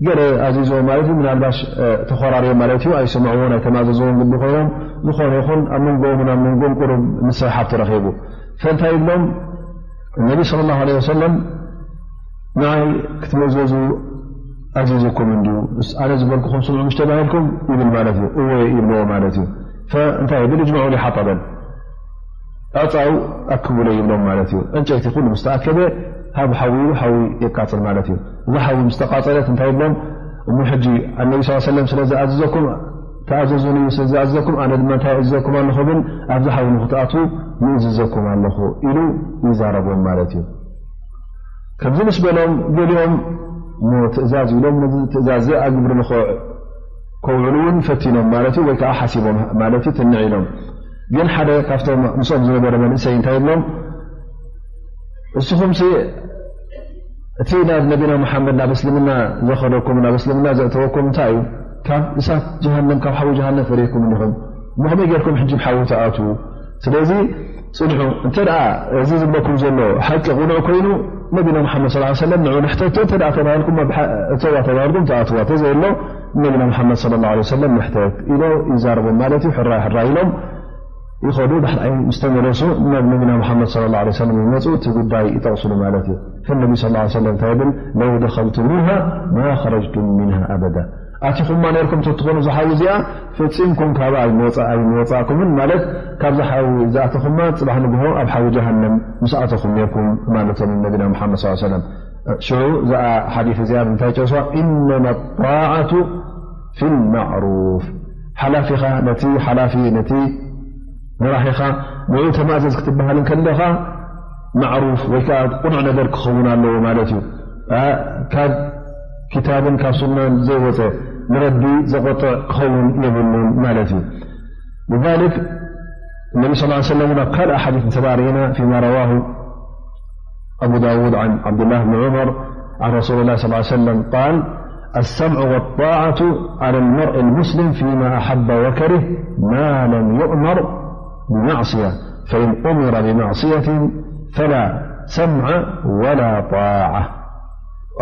ገለ ኣዚዞም ማለት እዩ። ምናልባሽ፣ እ፣ ተኾራርዮም ማለት እዩ። ኣይሰምዕዎን ኣይተማዘዝዎን ግዲ ኮይኖም፣ ዝኾነ ይኹን ኣብ መንጎኦምን ኣብ መንጎም ቁሩብ ምስሕሓብ ተረኺቡ። ፈእንታይ ይብሎም? ነቢ صلى الله عليه وسلم ንዓይ ክትምእዘዙ ኣዚዙኩም እንድዩ፣ ኣነ ዝበልኩኹም ስምዑ ምሽ ተባሂልኩም ይብል ማለት እዩ። እወ ይብልዎ ማለት እዩ። ፈእንታይ ይብል? اجمعوا لي حطبا፣ ዕፃው ኣክቡለይ ይብሎም ማለት እዩ። ዕንጨይቲ ኩሉ ምስ ተኣከበ ሃብ ሓዊ ኢሉ ሓዊ የቃፅል ማለት እዩ። እዛ ሓዊ ምስ ተቃፀለት እንታይ ይብሎም? እሞ ሕጂ ኣነቢ ስ ሰለም ስለ ዝኣዝዘኩም ተኣዘዙን እዩ ስለ ዝኣዝዘኩም፣ ኣነ ድማ እንታይ ኣዝዘኩም ኣለኹ ብል ኣብዚ ሓዊ ንክትኣትዉ ይእዝዘኩም ኣለኹ ኢሉ ይዛረቦም ማለት እዩ። ከምዚ ምስ በሎም ገሊኦም እሞ ትእዛዝ ኢሎም ነዚ ትእዛዝ ኣግብሪ ንኸ ከውዕሉ እውን ፈቲኖም ማለት እዩ፣ ወይ ከዓ ሓሲቦም ማለት እዩ ትንዕ ኢሎም። ግን ሓደ ካብቶም ምስኦም ዝነበረ መንእሰይ እንታይ ይብሎም? እስኹምሲ እቲ ናብ ነቢና መሓመድ ናብ እስልምና ዘኸደኩም ናብ እስልምና ዘእተወኩም እንታይ እዩ? ካብ እሳት ጀሃነም ካብ ሓዊ ጀሃነም ፈሪህኩም እንዲኹም። እሞ ከመይ ጌርኩም ሕጂ ሓዊ ተኣትዉ? ስለዚ ጽንሑ። እንተ ደኣ እዚ ዝብለኩም ዘሎ ሓቂ ቁኑዕ ኮይኑ ነቢና መሓመድ ሰለላሁ ዐለይሂ ወሰለም ንዑ ንሕተቶ እንተ ደኣ ተባሂልኩም እተዋ ተባሂልኩም ተኣትዋ፣ ተዘየሎ ነቢና መሓመድ ሰለላሁ ዐለይሂ ወሰለም ንሕተት ኢሎ ይዛረቦም ማለት እዩ። ሕራይ ሕራይ ኢሎም ይኸዱ። ዳሕራይ ምስ ተመለሱ ናብ ነቢና መሓመድ ሰለላሁ ዐለይሂ ወሰለም ይመፁ፣ እቲ ጉዳይ ይጠቕስሉ ማለት እዩ። ፈነቢ ሰለላሁ ዐለይሂ ወሰለም እንታይ ይብል? ለው ደኸልቱሙሃ ማ ኸረጅቱም ሚንሃ ኣበዳ። ኣቲኹማ ነርኩም ተትኾኑ ዝሓዊ እዚኣ ፈጺምኩም ካብ ኣይመወጻ ኣይመወጻእኩምን ማለት ካብዛ ሓዊ ዝኣተኹማ ጽባሕ ንግሆ ኣብ ሓዊ ጀሃነም ምስ ኣተኹም ነርኩም ማለቶም ነቢና መሓመድ ሰለላሁ ዐለይሂ ወሰለም። ሽዑ እዛ ሓዲስ እዚኣ ብምንታይ ጨርሷ? ኢነማ ጣዓቱ ፊል ማዕሩፍ። ሓላፊኻ ነቲ ሓላፊ ነቲ መራሒኻ ንኡ ተማእዘዝ ክትበሃል እንከለኻ ማዕሩፍ ወይ ከዓ ቁኑዕ ነገር ክኸውን ኣለዎ ማለት እዩ። ካብ ኪታብን ካብ ሱናን ዘይወፀ ንረቢ ዘቆጥዕ ክኸውን የብሉን ማለት እዩ። لذلك النبي صلى الله عليه وسلم ኣብ ካልእ ሓዲስ እንተባሪእና فيما رواه أبو داود عن عبد الله بن عمر عن رسول الله صلى الله عليه وسلم قال: السمع والطاعة على المرء المسلم فيما أحب وكره ما لم يؤمر بمعصية، فإن أمر بمعصية فلا سمع ولا طاعة.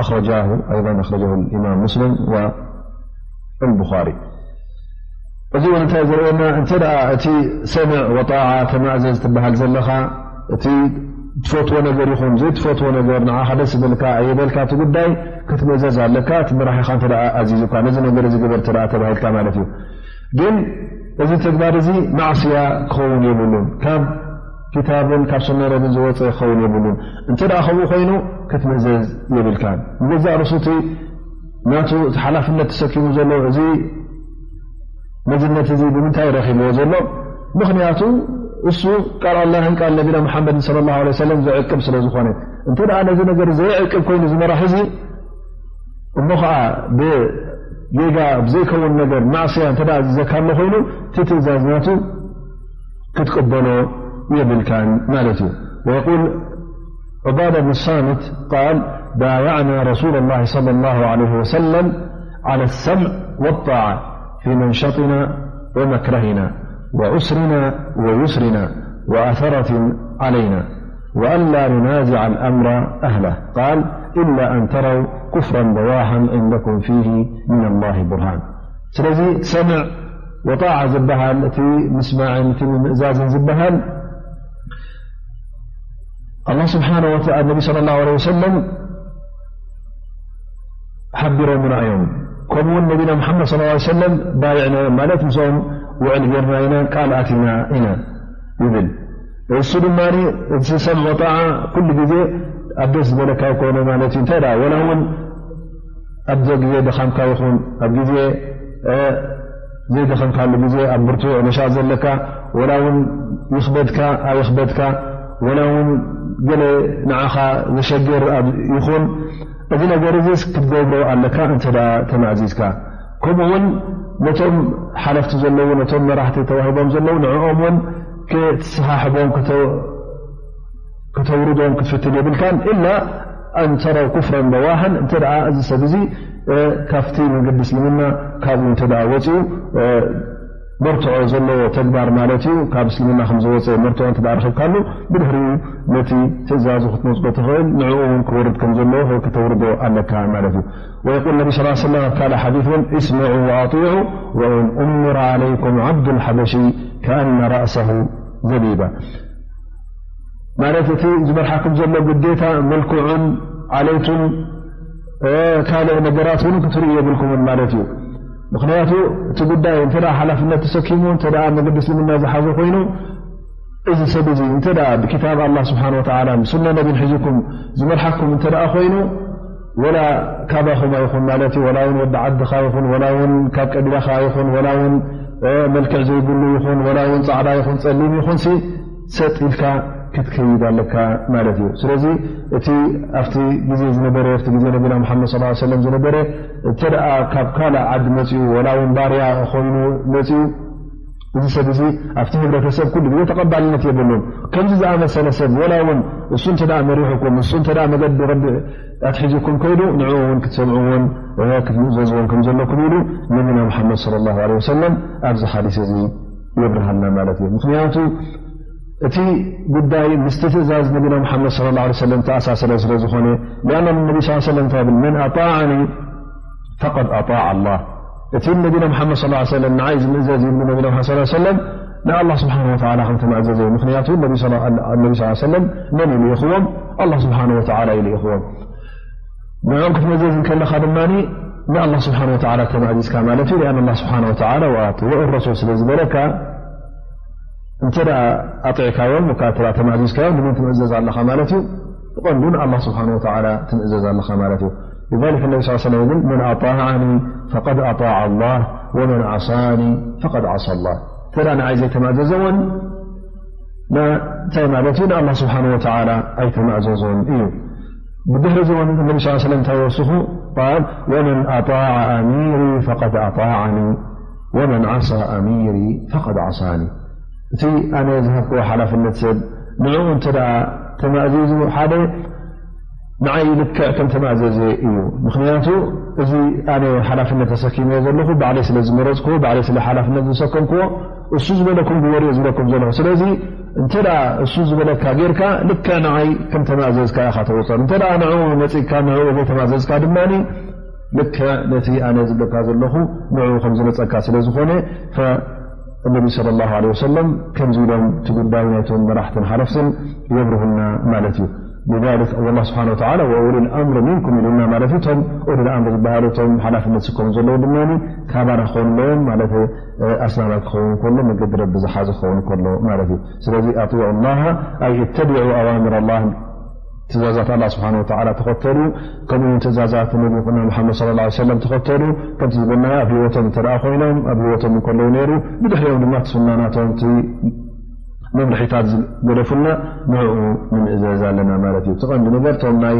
أخرجاه أيضا، أخرجه الإمام مسلم والبخاري. እዚ እውን እንታይ ዘርእየና? እንተ ደኣ እቲ ሰምዕ ወጣዓ ተማእዘዝ ትበሃል ዘለኻ፣ እቲ ትፈትዎ ነገር ይኹን ዘይትፈትዎ ነገር፣ ንዓኻ ደስ ይበልካ ኣይበልካ፣ እቲ ጉዳይ ክትምእዘዝ ኣለካ። እቲ መራሒኻ እንተ ደኣ ኣዚዙካ፣ ነዚ ነገር እዚ ግበር እንተ ደኣ ተባሂልካ ማለት እዩ። ግን እዚ ተግባር እዚ ማዕስያ ክኸውን የብሉን። ካብ ኪታብን ካብ ሱና ነብን ዝወፀ ክኸውን የብሉን። እንተ ደኣ ከምኡ ኮይኑ ክትምእዘዝ የብልካን። ንገዛእ ርእሱ እቲ ናቱ እቲ ሓላፍነት ተሰኪሙ ዘሎ እዚ መዝነት እዚ ብምንታይ ረኺብዎ ዘሎ? ምኽንያቱ እሱ ቃል ኣላህን ቃል ነቢና መሓመድን ሰለላሁ ዐለይሂ ወሰለም ዘዕቅብ ስለ ዝኾነ። እንተ ደኣ ነዚ ነገር ዘየዕቅብ ኮይኑ እዚ መራሒ እዚ እሞ ኸዓ ብጌጋ ብዘይከውን ነገር ማዕስያ እንተ ደኣ ዝዘካ ኣሎ ኮይኑ እቲ ትእዛዝ ናቱ ክትቅበሎ የብልካን ማለት እዩ። ويقول عبادة بن الصامت قال: بايعنا رسول الله صلى الله عليه وسلم على السمع والطاعة في منشطنا ومكرهنا وعسرنا ويسرنا وأثرة علينا وألا ننازع الأمر أهله. قال: إلا أن تروا كفرا بواحا عندكم فيه من الله برهان. ስለዚ ሰምዕ ወጣዓ ዝበሃል፣ እቲ ምስማዕን እቲ ምምእዛዝን ዝበሃል፣ ኣላህ ስብሓነ ወተዓላ፣ ነቢ ሰለላሁ ዐለይሂ ወሰለም ሓቢሮምና እዮም። ከምኡውን ነቢና ሙሓመድ ሰለላሁ ዐለይሂ ወሰለም ባይዕና እዮም ማለት ምስኦም ውዕል ጌርና ኢና፣ ቃል ኣቲና ኢና ይብል። እሱ ድማ እቲ ሰምዕ ወጣዓ ኩሉ ግዜ ኣብ ደስ ዝበለካ ይኮነ ማለት እዩ። እንታይ ደኣ ወላ እውን ኣብ ግዜ ድኻምካ ይኹን ኣብ ግዜ ዘይደኸምካሉ ግዜ ኣብ ብርቱዕ ነሻጥ ዘለካ፣ ወላ እውን ይኽበድካ ኣይኽበድካ፣ ወላ እውን ገለ ንዓኻ ዘሸግር ይኹን፣ እዚ ነገር እዚስ ክትገብሮ ኣለካ እንተ ደኣ ተማእዚዝካ። ከምኡ እውን ነቶም ሓለፍቲ ዘለዉ፣ ነቶም መራሕቲ ተዋሂቦም ዘለዉ ንዕኦም እውን ክትሰሓሕቦም፣ ከተውርዶም ክትፍትን የብልካን። ኢላ ኣን ተረው ኩፍረን በዋሃን፣ እንተ ደኣ እዚ ሰብ እዚ ካብቲ መንገዲ እስልምና ካብኡ እንተ ደኣ ወፂኡ፣ መርትዖ ዘለዎ ተግባር ማለት እዩ። ካብ እስልምና ከም ዝወፀ መርትዖ እንተ ደኣ ረኺብካሉ፣ ብድሕሪኡ ነቲ ትእዛዙ ክትነፅጎ ትኽእል፣ ንዕኡ እውን ክወርድ ከም ዘለዎ ከተውርዶ ኣለካ ማለት እዩ። ويقول النبي صلى الله عليه وسلم في كل حديث: اسمعوا وأطيعوا وإن أمر عليكم عبد الحبشي كأن رأسه زبيبة. ማለት እቲ ዝመርሓኩም ዘሎ ግዴታ መልክዑን ዓሌቱን ካልእ ነገራት እውን ክትርእዩ የብልኩምን ማለት እዩ። ምኽንያቱ እቲ ጉዳይ እንተ ሓላፍነት ተሰኪሙ፣ እንተ መገዲ እስልምና ዝሓዘ ኮይኑ፣ እዚ ሰብ እዚ እንተ ብክታብ ኣላ ስብሓን ወተዓላ ብሱና ነቢን ሒዙኩም ዝመርሓኩም እንተ ኮይኑ፣ ወላ ካባኹማ ይኹን ማለት እዩ፣ ወላ እውን ወዲ ዓድኻ ይኹን፣ ወላ እውን ካብ ቀቢላኻ ይኹን፣ ወላ እውን መልክዕ ዘይብሉ ይኹን፣ ወላ እውን ፃዕዳ ይኹን ፀሊም ይኹን ሲ ሰጥ ኢልካ ክትከይድ ኣለካ ማለት እዩ። ስለዚ እቲ ኣብቲ ግዜ ዝነበረ፣ ኣብቲ ግዜ ነቢና ሙሓመድ ሰለላሁ ዐለይሂ ወሰለም ዝነበረ፣ እንተ ደኣ ካብ ካልእ ዓዲ መጺኡ፣ ወላ እውን ባርያ ኮይኑ መጺኡ፣ እዚ ሰብ እዚ ኣብቲ ህብረተሰብ ኩሉ ግዜ ተቐባልነት የብሉን። ከምዚ ዝኣመሰለ ሰብ፣ ወላ እውን እሱ እንተ ደኣ መሪሑኩም፣ እሱ እንተ ደኣ መገዲ ረቢ ኣትሒዙኩም ከይዱ፣ ንዕኡ እውን ክትሰምዕዎን ክትምእዘዝዎን ከም ዘለኩም ኢሉ ነቢና ሙሓመድ ሰለላሁ ዐለይሂ ወሰለም ኣብዚ ሓዲስ እዚ የብርሃልና ማለት እዩ። ምኽንያቱ እቲ ጉዳይ ምስቲ ትእዛዝ ነቢና ሙሓመድ ሰለላሁ ዐለይሂ ወሰለም ተኣሳሰረ ስለ ዝኾነ፣ ሊኣነ ነቢ ሰለላሁ ዐለይሂ ወሰለም እንታይ ይብል? መን ኣጣዓኒ ፈቀድ ኣጣዓ ኣላህ። እቲ ነቢና ሙሓመድ ሰለላሁ ዐለይሂ ወሰለም ንዓይ ዝምእዘዝ ይብሉ ነቢና ሙሓመድ ሰለላሁ ዐለይሂ ወሰለም ንኣላህ ስብሓነሁ ወተዓላ ከም ተማእዘዘ እዩ። ምኽንያቱ ነቢ ሰለላሁ ዐለይሂ ወሰለም መን እዩ ልኢኽዎም? ኣላህ ስብሓነሁ ወተዓላ እዩ ልኢኽዎም። ንዕኦም ክትመእዘዝ እንከለኻ ድማ ንኣላህ ስብሓነሁ ወተዓላ ተማእዚዝካ ማለት እዩ። ሊኣን ኣላህ ስብሓነሁ ወተዓላ ወኣጢዑ ረሱል ስለ ዝበለካ፣ እንተ ደኣ ኣጢዕካዮም፣ ወይ ከዓ እንተ ደኣ ተማእዚዝካዮም፣ ንመን ትምእዘዝ ኣለኻ ማለት እዩ? ብቐንዱ ንኣላህ ስብሓነሁ ወተዓላ ትምእዘዝ ኣለኻ ማለት እዩ። لذلك النبي صلى الله عليه وسلم يقول: من أطاعني فقد أطاع الله ومن عصاني فقد عصى الله. እንተ ደኣ ንዓይ ዘይተማእዘዘ እውን ን-፣ እንታይ ማለት እዩ? ንኣላህ ስብሓነሁ ወተዓላ ኣይተማእዘዞን እዩ። ብድሕሪ እዚ እውን ነቢ ስ ሰለም እንታይ ወስኹ? ቃል: ወመን ኣጣዐ ኣሚሪ ፈቀድ ኣጣዓኒ ወመን ዓሳ ኣሚሪ ፈቀድ ዓሳኒ። እቲ ኣነ ዝሃብክዎ ሓላፍነት ሰብ ንዕኡ እንተ ደኣ ተማእዚዙ፣ ሓደ ንዓይ ልክዕ ከም ተማእዘዘ እዩ። ምኽንያቱ እዚ ኣነ ሓላፍነት ተሰኪመዮ ዘለኹ፣ ባዕለይ ስለ ዝመረጽኩዎ፣ ባዕለይ ስለ ሓላፍነት ዝሰከምኩዎ፣ እሱ ዝበለኩም ግበሩ እየ ዝብለኩም ዘለኹ። ስለዚ እንተ ደኣ እሱ ዝበለካ ጌርካ፣ ልክዕ ንዓይ ከም ተማእዘዝካ ኢኻ ትቑጸር። እንተ ደኣ ንዕኡ ነጺግካ፣ ንዕኡ ዘይተማእዘዝካ ድማ ልክዕ ነቲ ኣነ ዝብለካ ዘለኹ ንዕኡ ከም ዝነጸካ ስለ ዝኾነ፣ ፈ-፣ እነቢ ሰለላሁ ዐለይሂ ወሰለም ከምዚ ኢሎም እቲ ጉዳይ ናይቶም መራሕትን ሓለፍትን የብርሁልና ማለት እዩ። لذلك الله سبحانه وتعالى وأولي الأمر منكم ኢሉና ማለት እዩ። እቶም ኡሉል ኣምር ዝበሃሉ፣ እቶም ሓላፍነት ዝስከሙ ዘለዉ ድማ ካባና ክኾኑ ኣለዎም ማለት፣ ኣስላማይ ክኸውን ከሎ፣ መገዲ ረቢ ዝሓዘ ክኸውን ከሎ ማለት እዩ። ስለዚ ኣጢዑ ላሃ ኣይ እተቢዑ ኣዋምር ኣላህ፣ ትእዛዛት ኣላህ ስብሓነ ወተዓላ ተኸተሉ፣ ከምኡ እውን ትእዛዛት ነቢና ሙሓመድ ሰለላሁ ዐለይሂ ወሰለም ተኸተሉ። ከምቲ ዝበልናዮ ኣብ ህይወቶም እንተ ደኣ ኮይኖም፣ ኣብ ህይወቶም እንከለዉ ነይሩ፣ ብድሕሪኦም ድማ እቲ ሱና ናቶም፣ እቲ መምርሒታት ዝገደፉልና ንዕኡ ንምእዘዝ ኣለና ማለት እዩ። እቲ ቀንዲ ነገር እቶም ናይ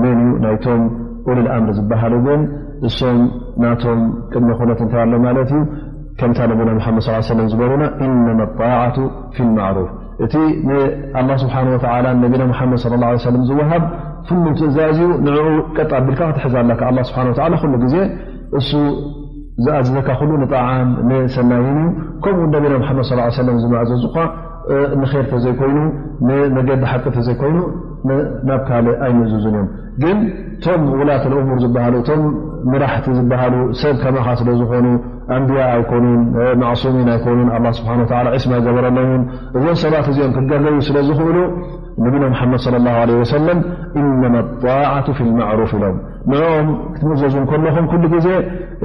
መን እዩ? ናይቶም ኡሉል ኣምር ዝበሃሉ ግን እሶም ናቶም ቅድመ ኩነት እንታይ ኣሎ ማለት እዩ? ከምታ ነቢና ሙሓመድ ሰለላሁ ዐለይሂ ወሰለም ዝበሉና፣ ኢነማ ጣዓቱ ፊል ማዕሩፍ። እቲ ንኣላህ ስብሓነ ወተዓላ ነቢና ሙሓመድ ሰለላሁ ዐለይሂ ወሰለም ዝወሃብ ፍሉይ ትእዛዝ እዩ። ንዕኡ ቀጥ ኣቢልካ ክትሕዝ ኣለካ። ኣላህ ስብሓነ ወተዓላ ኩሉ ግዜ እሱ ዝኣዘዘካ ኩሉ ንጣዓን ንሰናይን እዩ። ከምኡ ነቢና ሙሓመድ ሰለላሁ ዐለይሂ ወሰለም ዝመኣዘዙኻ፣ እ፣ ንኼር ተዘይኮይኑ፣ ንመገዲ ሓቂ ተዘይኮይኑ፣ ን-፣ ናብ ካልእ ኣይምእዝዙን እዮም። ግን እቶም ውላት ልእሙር ዝበሃሉ፣ እቶም መራሕቲ ዝበሃሉ ሰብ ከማኻ ስለ ዝኾኑ፣ ኣንብያ ኣይኮኑን፣ እ፣ ማዕሱሚን ኣይኮኑን፣ ኣላህ ስብሓነ ወተዓላ ዒስማ ገበረሎምን። እዞም ሰባት እዚኦም ክገለዩ ስለ ዝኽእሉ፣ ነቢና ሙሓመድ ሰለላሁ ዐለይሂ ወሰለም፣ ኢነማ ጣዓቱ ፊል ማዕሩፍ ኢሎም። ንዕኦም ክትምእዘዙ እንከለኹም፣ ኩሉ ግዜ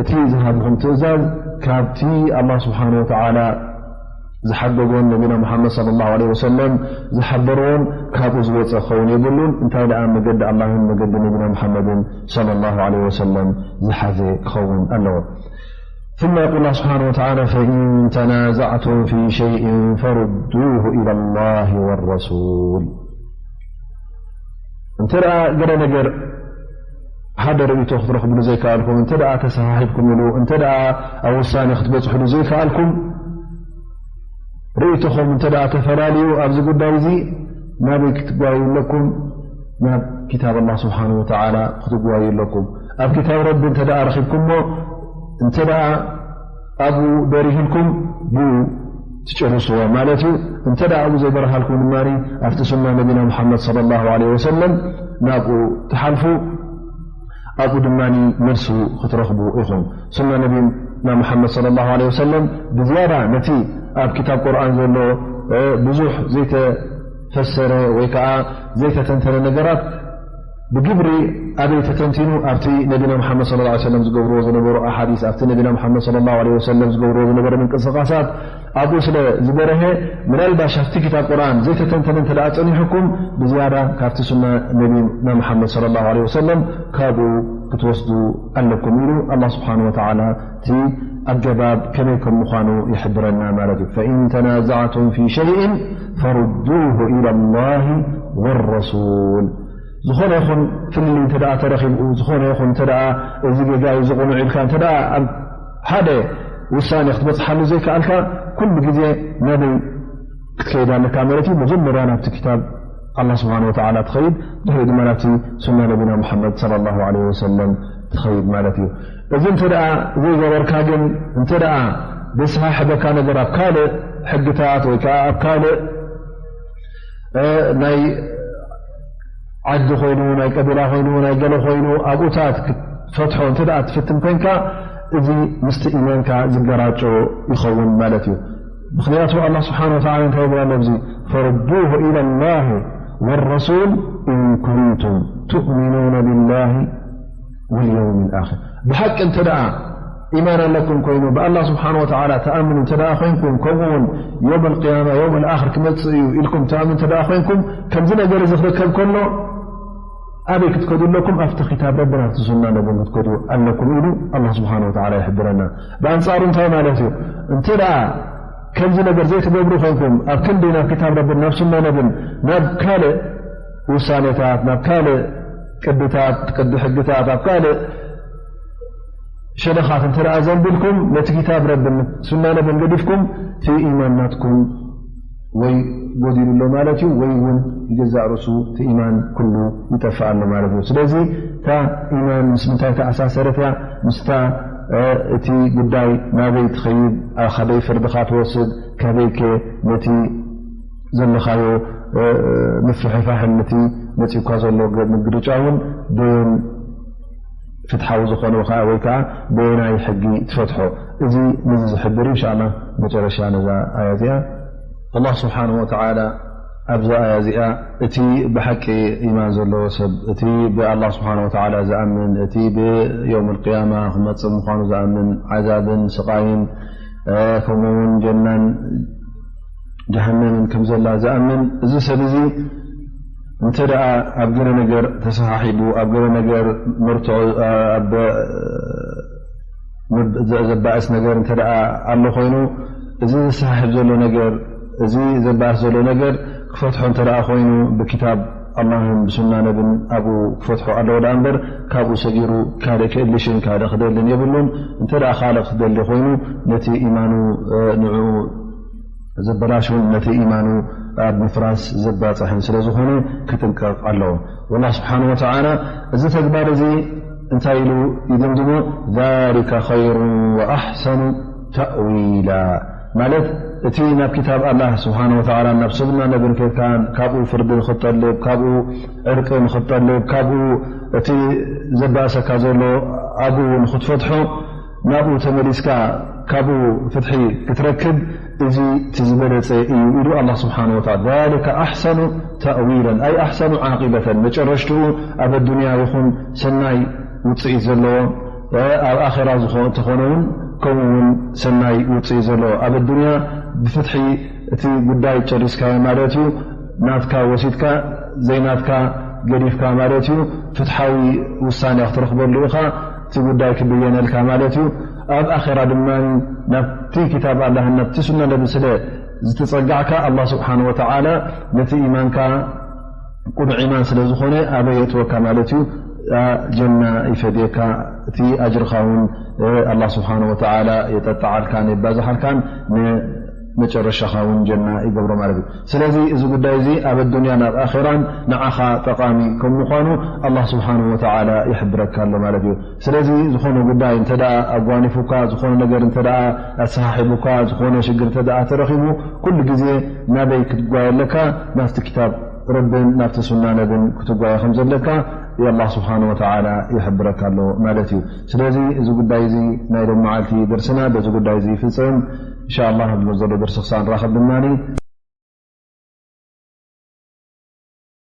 እቲ ዝሃብኹም ትእዛዝ ካብቲ ኣላህ ስብሓነ ወተዓላ ዝሓገጎን ነቢና ሙሓመድ ሰለላሁ ዐለይሂ ወሰለም ዝሓበርዎን ካብኡ ዝወፀ ክኸውን የብሉን። እንታይ ደኣ መገዲ ኣላህን መገዲ ነቢና ሙሓመድን ሰለላሁ ዐለይሂ ወሰለም ዝሓዘ ክኸውን ኣለዎ። ثم يقول الله سبحانه وتعالى: فإن تنازعتم في شيء فردوه إلى الله والرسول. እንተ ደኣ ገለ ነገር ሓደ ርእይቶ ክትረኽብሉ ዘይከኣልኩም፣ እንተ ደኣ ተሰሓሒብኩምሉ፣ እንተ ደኣ ኣብ ውሳኔ ክትበጽሕሉ ዘይከኣልኩም፣ ርእይቶኹም እንተ ደኣ ተፈላልዩ ኣብዚ ጉዳይ እዚ ናበይ ክትጓዩ ኣለኩም? ናብ ኪታብ ኣላህ ስብሓነሁ ወተዓላ ክትጓዩ ኣለኩም። ኣብ ኪታብ ረቢ እንተ ደኣ ረኺብኩሞ፣ እንተ ደኣ ኣብኡ በሪህልኩም ብኡ ትጭርስዎ ማለት እዩ። እንተ ደኣ ኣብኡ ዘይበረሃልኩም ድማ ኣብቲ ሱና ነቢና ሙሓመድ ሰለላሁ ዐለይሂ ወሰለም ናብኡ ትሓልፉ፣ ኣብኡ ድማ መልሱ ክትረኽቡ ኢኹም። ሱና ነቢና ሙሓመድ ሰለላሁ ዐለይሂ ወሰለም ብዝያዳ ነቲ ኣብ ኪታብ ቁርኣን ዘሎ፣ እ፣ ብዙሕ ዘይተ-፣ ፈሰረ ወይ ከዓ ዘይተተንተነ ነገራት ብግብሪ ኣበይ ተተንቲኑ? ኣብቲ ነቢና መሓመድ ሰለላሁ ዐለይሂ ወሰለም ዝገብርዎ ዝነበሩ ኣሓዲስ፣ ኣብቲ ነቢና መሓመድ ሰለላሁ ዐለይሂ ወሰለም ዝገብርዎ ዝነበረ ምንቅስቓሳት ኣብኡ ስለ ዝበረሀ፣ ምናልባሽ ኣብቲ ክታብ ቁርኣን ዘይተተንተነ እንተ ደኣ ጸኒሑኩም፣ ብዝያዳ ካብቲ ሱና ነቢና መሓመድ ሰለላሁ ዐለይሂ ወሰለም ካብኡ ክትወስዱ ኣለኩም ኢሉ ኣላህ ስብሓነ ወተዓላ እቲ ኣገባብ ከመይ ከም ምዃኑ ይሕብረና ማለት እዩ። ፈኢን ተናዛዕቱም ፊ ሸይእን ፈሩዱሁ ኢላ ላሂ ወረሱል። ዝኾነ ይኹን ፍልልይ እንተ ደኣ ተረኺቡ፣ ዝኾነ ይኹን እንተ ደኣ እዚ ጌጋ እዩ፣ እዚ ቁኑዕ ኢልካ እንተ ደኣ ኣብ ሓደ ውሳኔ ክትበጽሓሉ ዘይከኣልካ፣ ኩሉ ግዜ ናበይ ክትከይድ ኣለካ ማለት እዩ? መጀመርያ ናብቲ ክታብ ኣላህ ስብሓነ ወተዓላ ትኸይድ፣ ድሕሪኡ ድማ ናብቲ ሱና ነቢና ሙሓመድ ሰለላሁ ዐለይሂ ወሰለም ትኸይድ ማለት እዩ። እዚ እንተ ደኣ ዘይገበርካ ግን፣ እንተ ደኣ ዘሰሓሕበካ ነገር ኣብ ካልእ ሕግታት ወይ ከዓ ኣብ ካልእ፣ እ፣ ናይ ዓዲ ኮይኑ፣ ናይ ቀቢላ ኮይኑ፣ ናይ ገለ ኮይኑ፣ ኣብኡታት ክትፈትሖ እንተ ደኣ ትፍትን ኮንካ፣ እዚ ምስቲ ኢማንካ ዝገራጮ ይኸውን ማለት እዩ። ምኽንያቱ ኣላህ ስብሓነ ወተዓላ እንታይ ይብል ኣሎ ኣብዚ? ፈሩዱሁ ኢላ ላሂ ወረሱል ኢን ኩንቱም ትእሚኑነ ቢላሂ ወልየውም ልኣኽር። ብሓቂ እንተ ደኣ ኢማን ኣለኩም ኮይኑ፣ ብኣላህ ስብሓነ ወተዓላ ትኣምኑ እንተ ደኣ ኮይንኩም፣ ከምኡ እውን የውም ኣልቅያማ፣ የውም ኣልኣኽር ክመጽእ እዩ ኢልኩም ትኣምኑ እንተ ደኣ ኮይንኩም፣ ከምዚ ነገር እዚ ክርከብ ከሎ፣ ኣበይ ክትከዱ ኣለኩም? ኣብቲ ክታብ ረብን ኣብቲ ሱና ነብን ክትከዱ ኣለኩም ኢሉ ኣላህ ስብሓነ ወተዓላ ይሕብረና። ብኣንጻሩ እንታይ ማለት እዩ? እንተ ደኣ ከምዚ ነገር ዘይትገብሩ ኮይንኩም፣ ኣብ ክንዲ ናብ ክታብ ረብን ናብ ሱና ነብን፣ ናብ ካልእ ውሳኔታት፣ ናብ ካልእ ቅድታት፣ ቅዲ ሕግታት፣ ኣብ ካልእ ሸነኻት እንተ ደኣ ዘንቢልኩም፣ ነቲ ክታብ ረብን ሱና ነብን ገዲፍኩም፣ እቲ ኢማን ናትኩም ወይ ጎዲሉ ኣሎ ማለት እዩ፣ ወይ እውን ይገዛእ ርእሱ እቲ ኢማን ኩሉ ይጠፍእ ኣሎ ማለት እዩ። ስለዚ እታ ኢማን ምስ ምንታይ ተኣሳሰረት እያ? ምስታ፣ እ፣ እቲ ጉዳይ ናበይ ትኸይድ፣ ኣ፣ ካበይ ፍርድኻ ትወስድ፣ ካበይከ ነቲ ዘለኻዮ፣ እ፣ ምፍሕፋሕን ነቲ መጺኡካ ዘሎ ገ-፣ ምግርጫውን በየን ፍትሓዊ ዝኾነ ወይ ከዓ፣ ወይ ከዓ በየናይ ሕጊ ትፈትሖ? እዚ ነዚ ዝሕብር እዩ። ኢንሻኣላህ መጨረሻ ነዛ ኣያ እዚኣ ኣላህ ስብሓነሁ ወተዓላ ኣብዛ ኣያ እዚኣ እቲ ብሓቂ ኢማን ዘለዎ ሰብ፣ እቲ ብኣላህ ስብሓነሁ ወተዓላ ዝኣምን፣ እቲ ብየውም ኣልቅያማ ክመጽእ ምዃኑ ዝኣምን፣ ዓዛብን ስቓይን፣ እ፣ ከምኡ እውን ጀናን ጀሃነምን ከም ዘላ ዝኣምን፣ እዚ ሰብ እዚ እንተ ደኣ ኣብ ገለ ነገር ተሰሓሒቡ፣ ኣብ ገለ ነገር መርትዖ፣ ኣብ፣ ዘ-፣ ዘባእስ ነገር እንተ ደኣ ኣሎ ኮይኑ፣ እዚ ዘሰሓሕብ ዘሎ ነገር፣ እዚ ዘባእስ ዘሎ ነገር ክፈትሖ እንተ ደኣ ኮይኑ፣ ብኪታብ ኣላህን ብሱና ነብን ኣብኡ ክፈትሖ ኣለዎ ደኣ እምበር፣ ካብኡ ሰጊሩ ካልእ ክእልሽን ካልእ ክደልን የብሉን። እንተ ደኣ ካልእ ክደሊ ኮይኑ፣ ነቲ ኢማኑ፣ እ፣ ንዕኡ ዘበላሽውን ነቲ ኢማኑ ኣብ ምፍራስ ዘባጽሕን ስለ ዝኾነ ክጥንቀቕ ኣለዎ። ወላህ ስብሓነ ወተዓላ እዚ ተግባር እዚ እንታይ ኢሉ ይድምድሞ? ዛሊከ ኸይሩ ወኣሕሰኑ ተእዊላ፣ ማለት እቲ ናብ ክታብ ኣላህ ስብሓነ ወተዓላ ናብ ሰብና ነብን ከድካን ካብኡ ፍርዲ ንኽትጠልብ፣ ካብኡ ዕርቂ ንኽትጠልብ፣ ካብኡ እቲ ዘባእሰካ ዘሎ ኣብኡ ንኽትፈትሖ ናብኡ ተመሊስካ ካብኡ ፍትሒ ክትረክብ እዚ እቲ ዝበለጸ እዩ ኢሉ ኣላህ ስብሓነ ወተዓላ። ዛሊከ ኣሕሰኑ ተእዊለን፣ ኣይ ኣሕሰኑ ዓቂበተን፣ መጨረሽትኡ ኣብ ኣዱንያ ይኹን ሰናይ ውጽኢት ዘለዎ፣ ኣብ ኣኼራ ዝኾ-፣ እንተኾነ እውን ከምኡ እውን ሰናይ ውጽኢት ዘለዎ። ኣብ ኣዱንያ ብፍትሒ እቲ ጉዳይ ጨሪስካዮ ማለት እዩ። ናትካ ወሲድካ፣ ዘይናትካ ገዲፍካ ማለት እዩ። ፍትሓዊ ውሳኔ ክትረኽበሉ ኢኻ፣ እቲ ጉዳይ ክብየነልካ ማለት እዩ። ኣብ ኣኼራ ድማ ናብቲ ክታብ ኣላህን ናብቲ ሱና ነቢ ስለ ዝተጸጋዕካ፣ ኣላህ ስብሓነ ወተዓላ ነቲ ኢማንካ ቅኑዕ ኢማን ስለ ዝኾነ ኣበይ የእትወካ ማለት እዩ? ኣ፣ ጀና ይፈድየካ። እቲ ኣጅርኻ እውን፣ እ፣ ኣላህ ስብሓነ ወተዓላ የጠጣዓልካን የባዝሓልካን፣ ንመጨረሻኻ እውን ጀና ይገብሮ ማለት እዩ። ስለዚ እዚ ጉዳይ እዚ ኣብ ኣዱንያን ኣብ ኣኼራን ንዓኻ ጠቓሚ ከም ምዃኑ ኣላህ ስብሓነ ወተዓላ ይሕብረካ ኣሎ ማለት እዩ። ስለዚ ዝኾነ ጉዳይ እንተ ደኣ ኣጓኒፉካ፣ ዝኾነ ነገር እንተ ደኣ ኣሰሓሒቡካ፣ ዝኾነ ሽግር እንተ ደኣ ተረኺቡ፣ ኩሉ ግዜ ናበይ ክትጓየ ኣለካ? ናብቲ ክታብ ረብን ናብቲ ሱና ነብን ክትጓየ ከም ዘለካ ኣላህ ስብሓነ ወተዓላ ይሕብረካ ኣሎ ማለት እዩ። ስለዚ እዚ ጉዳይ እዚ ናይ ሎም መዓልቲ ደርስና በዚ ጉዳይ እዚ ይፍጸም። ኢንሻ ኣላህ ኣብ ዘሎ ደርሲ ክሳብ ንራኸብ ድማ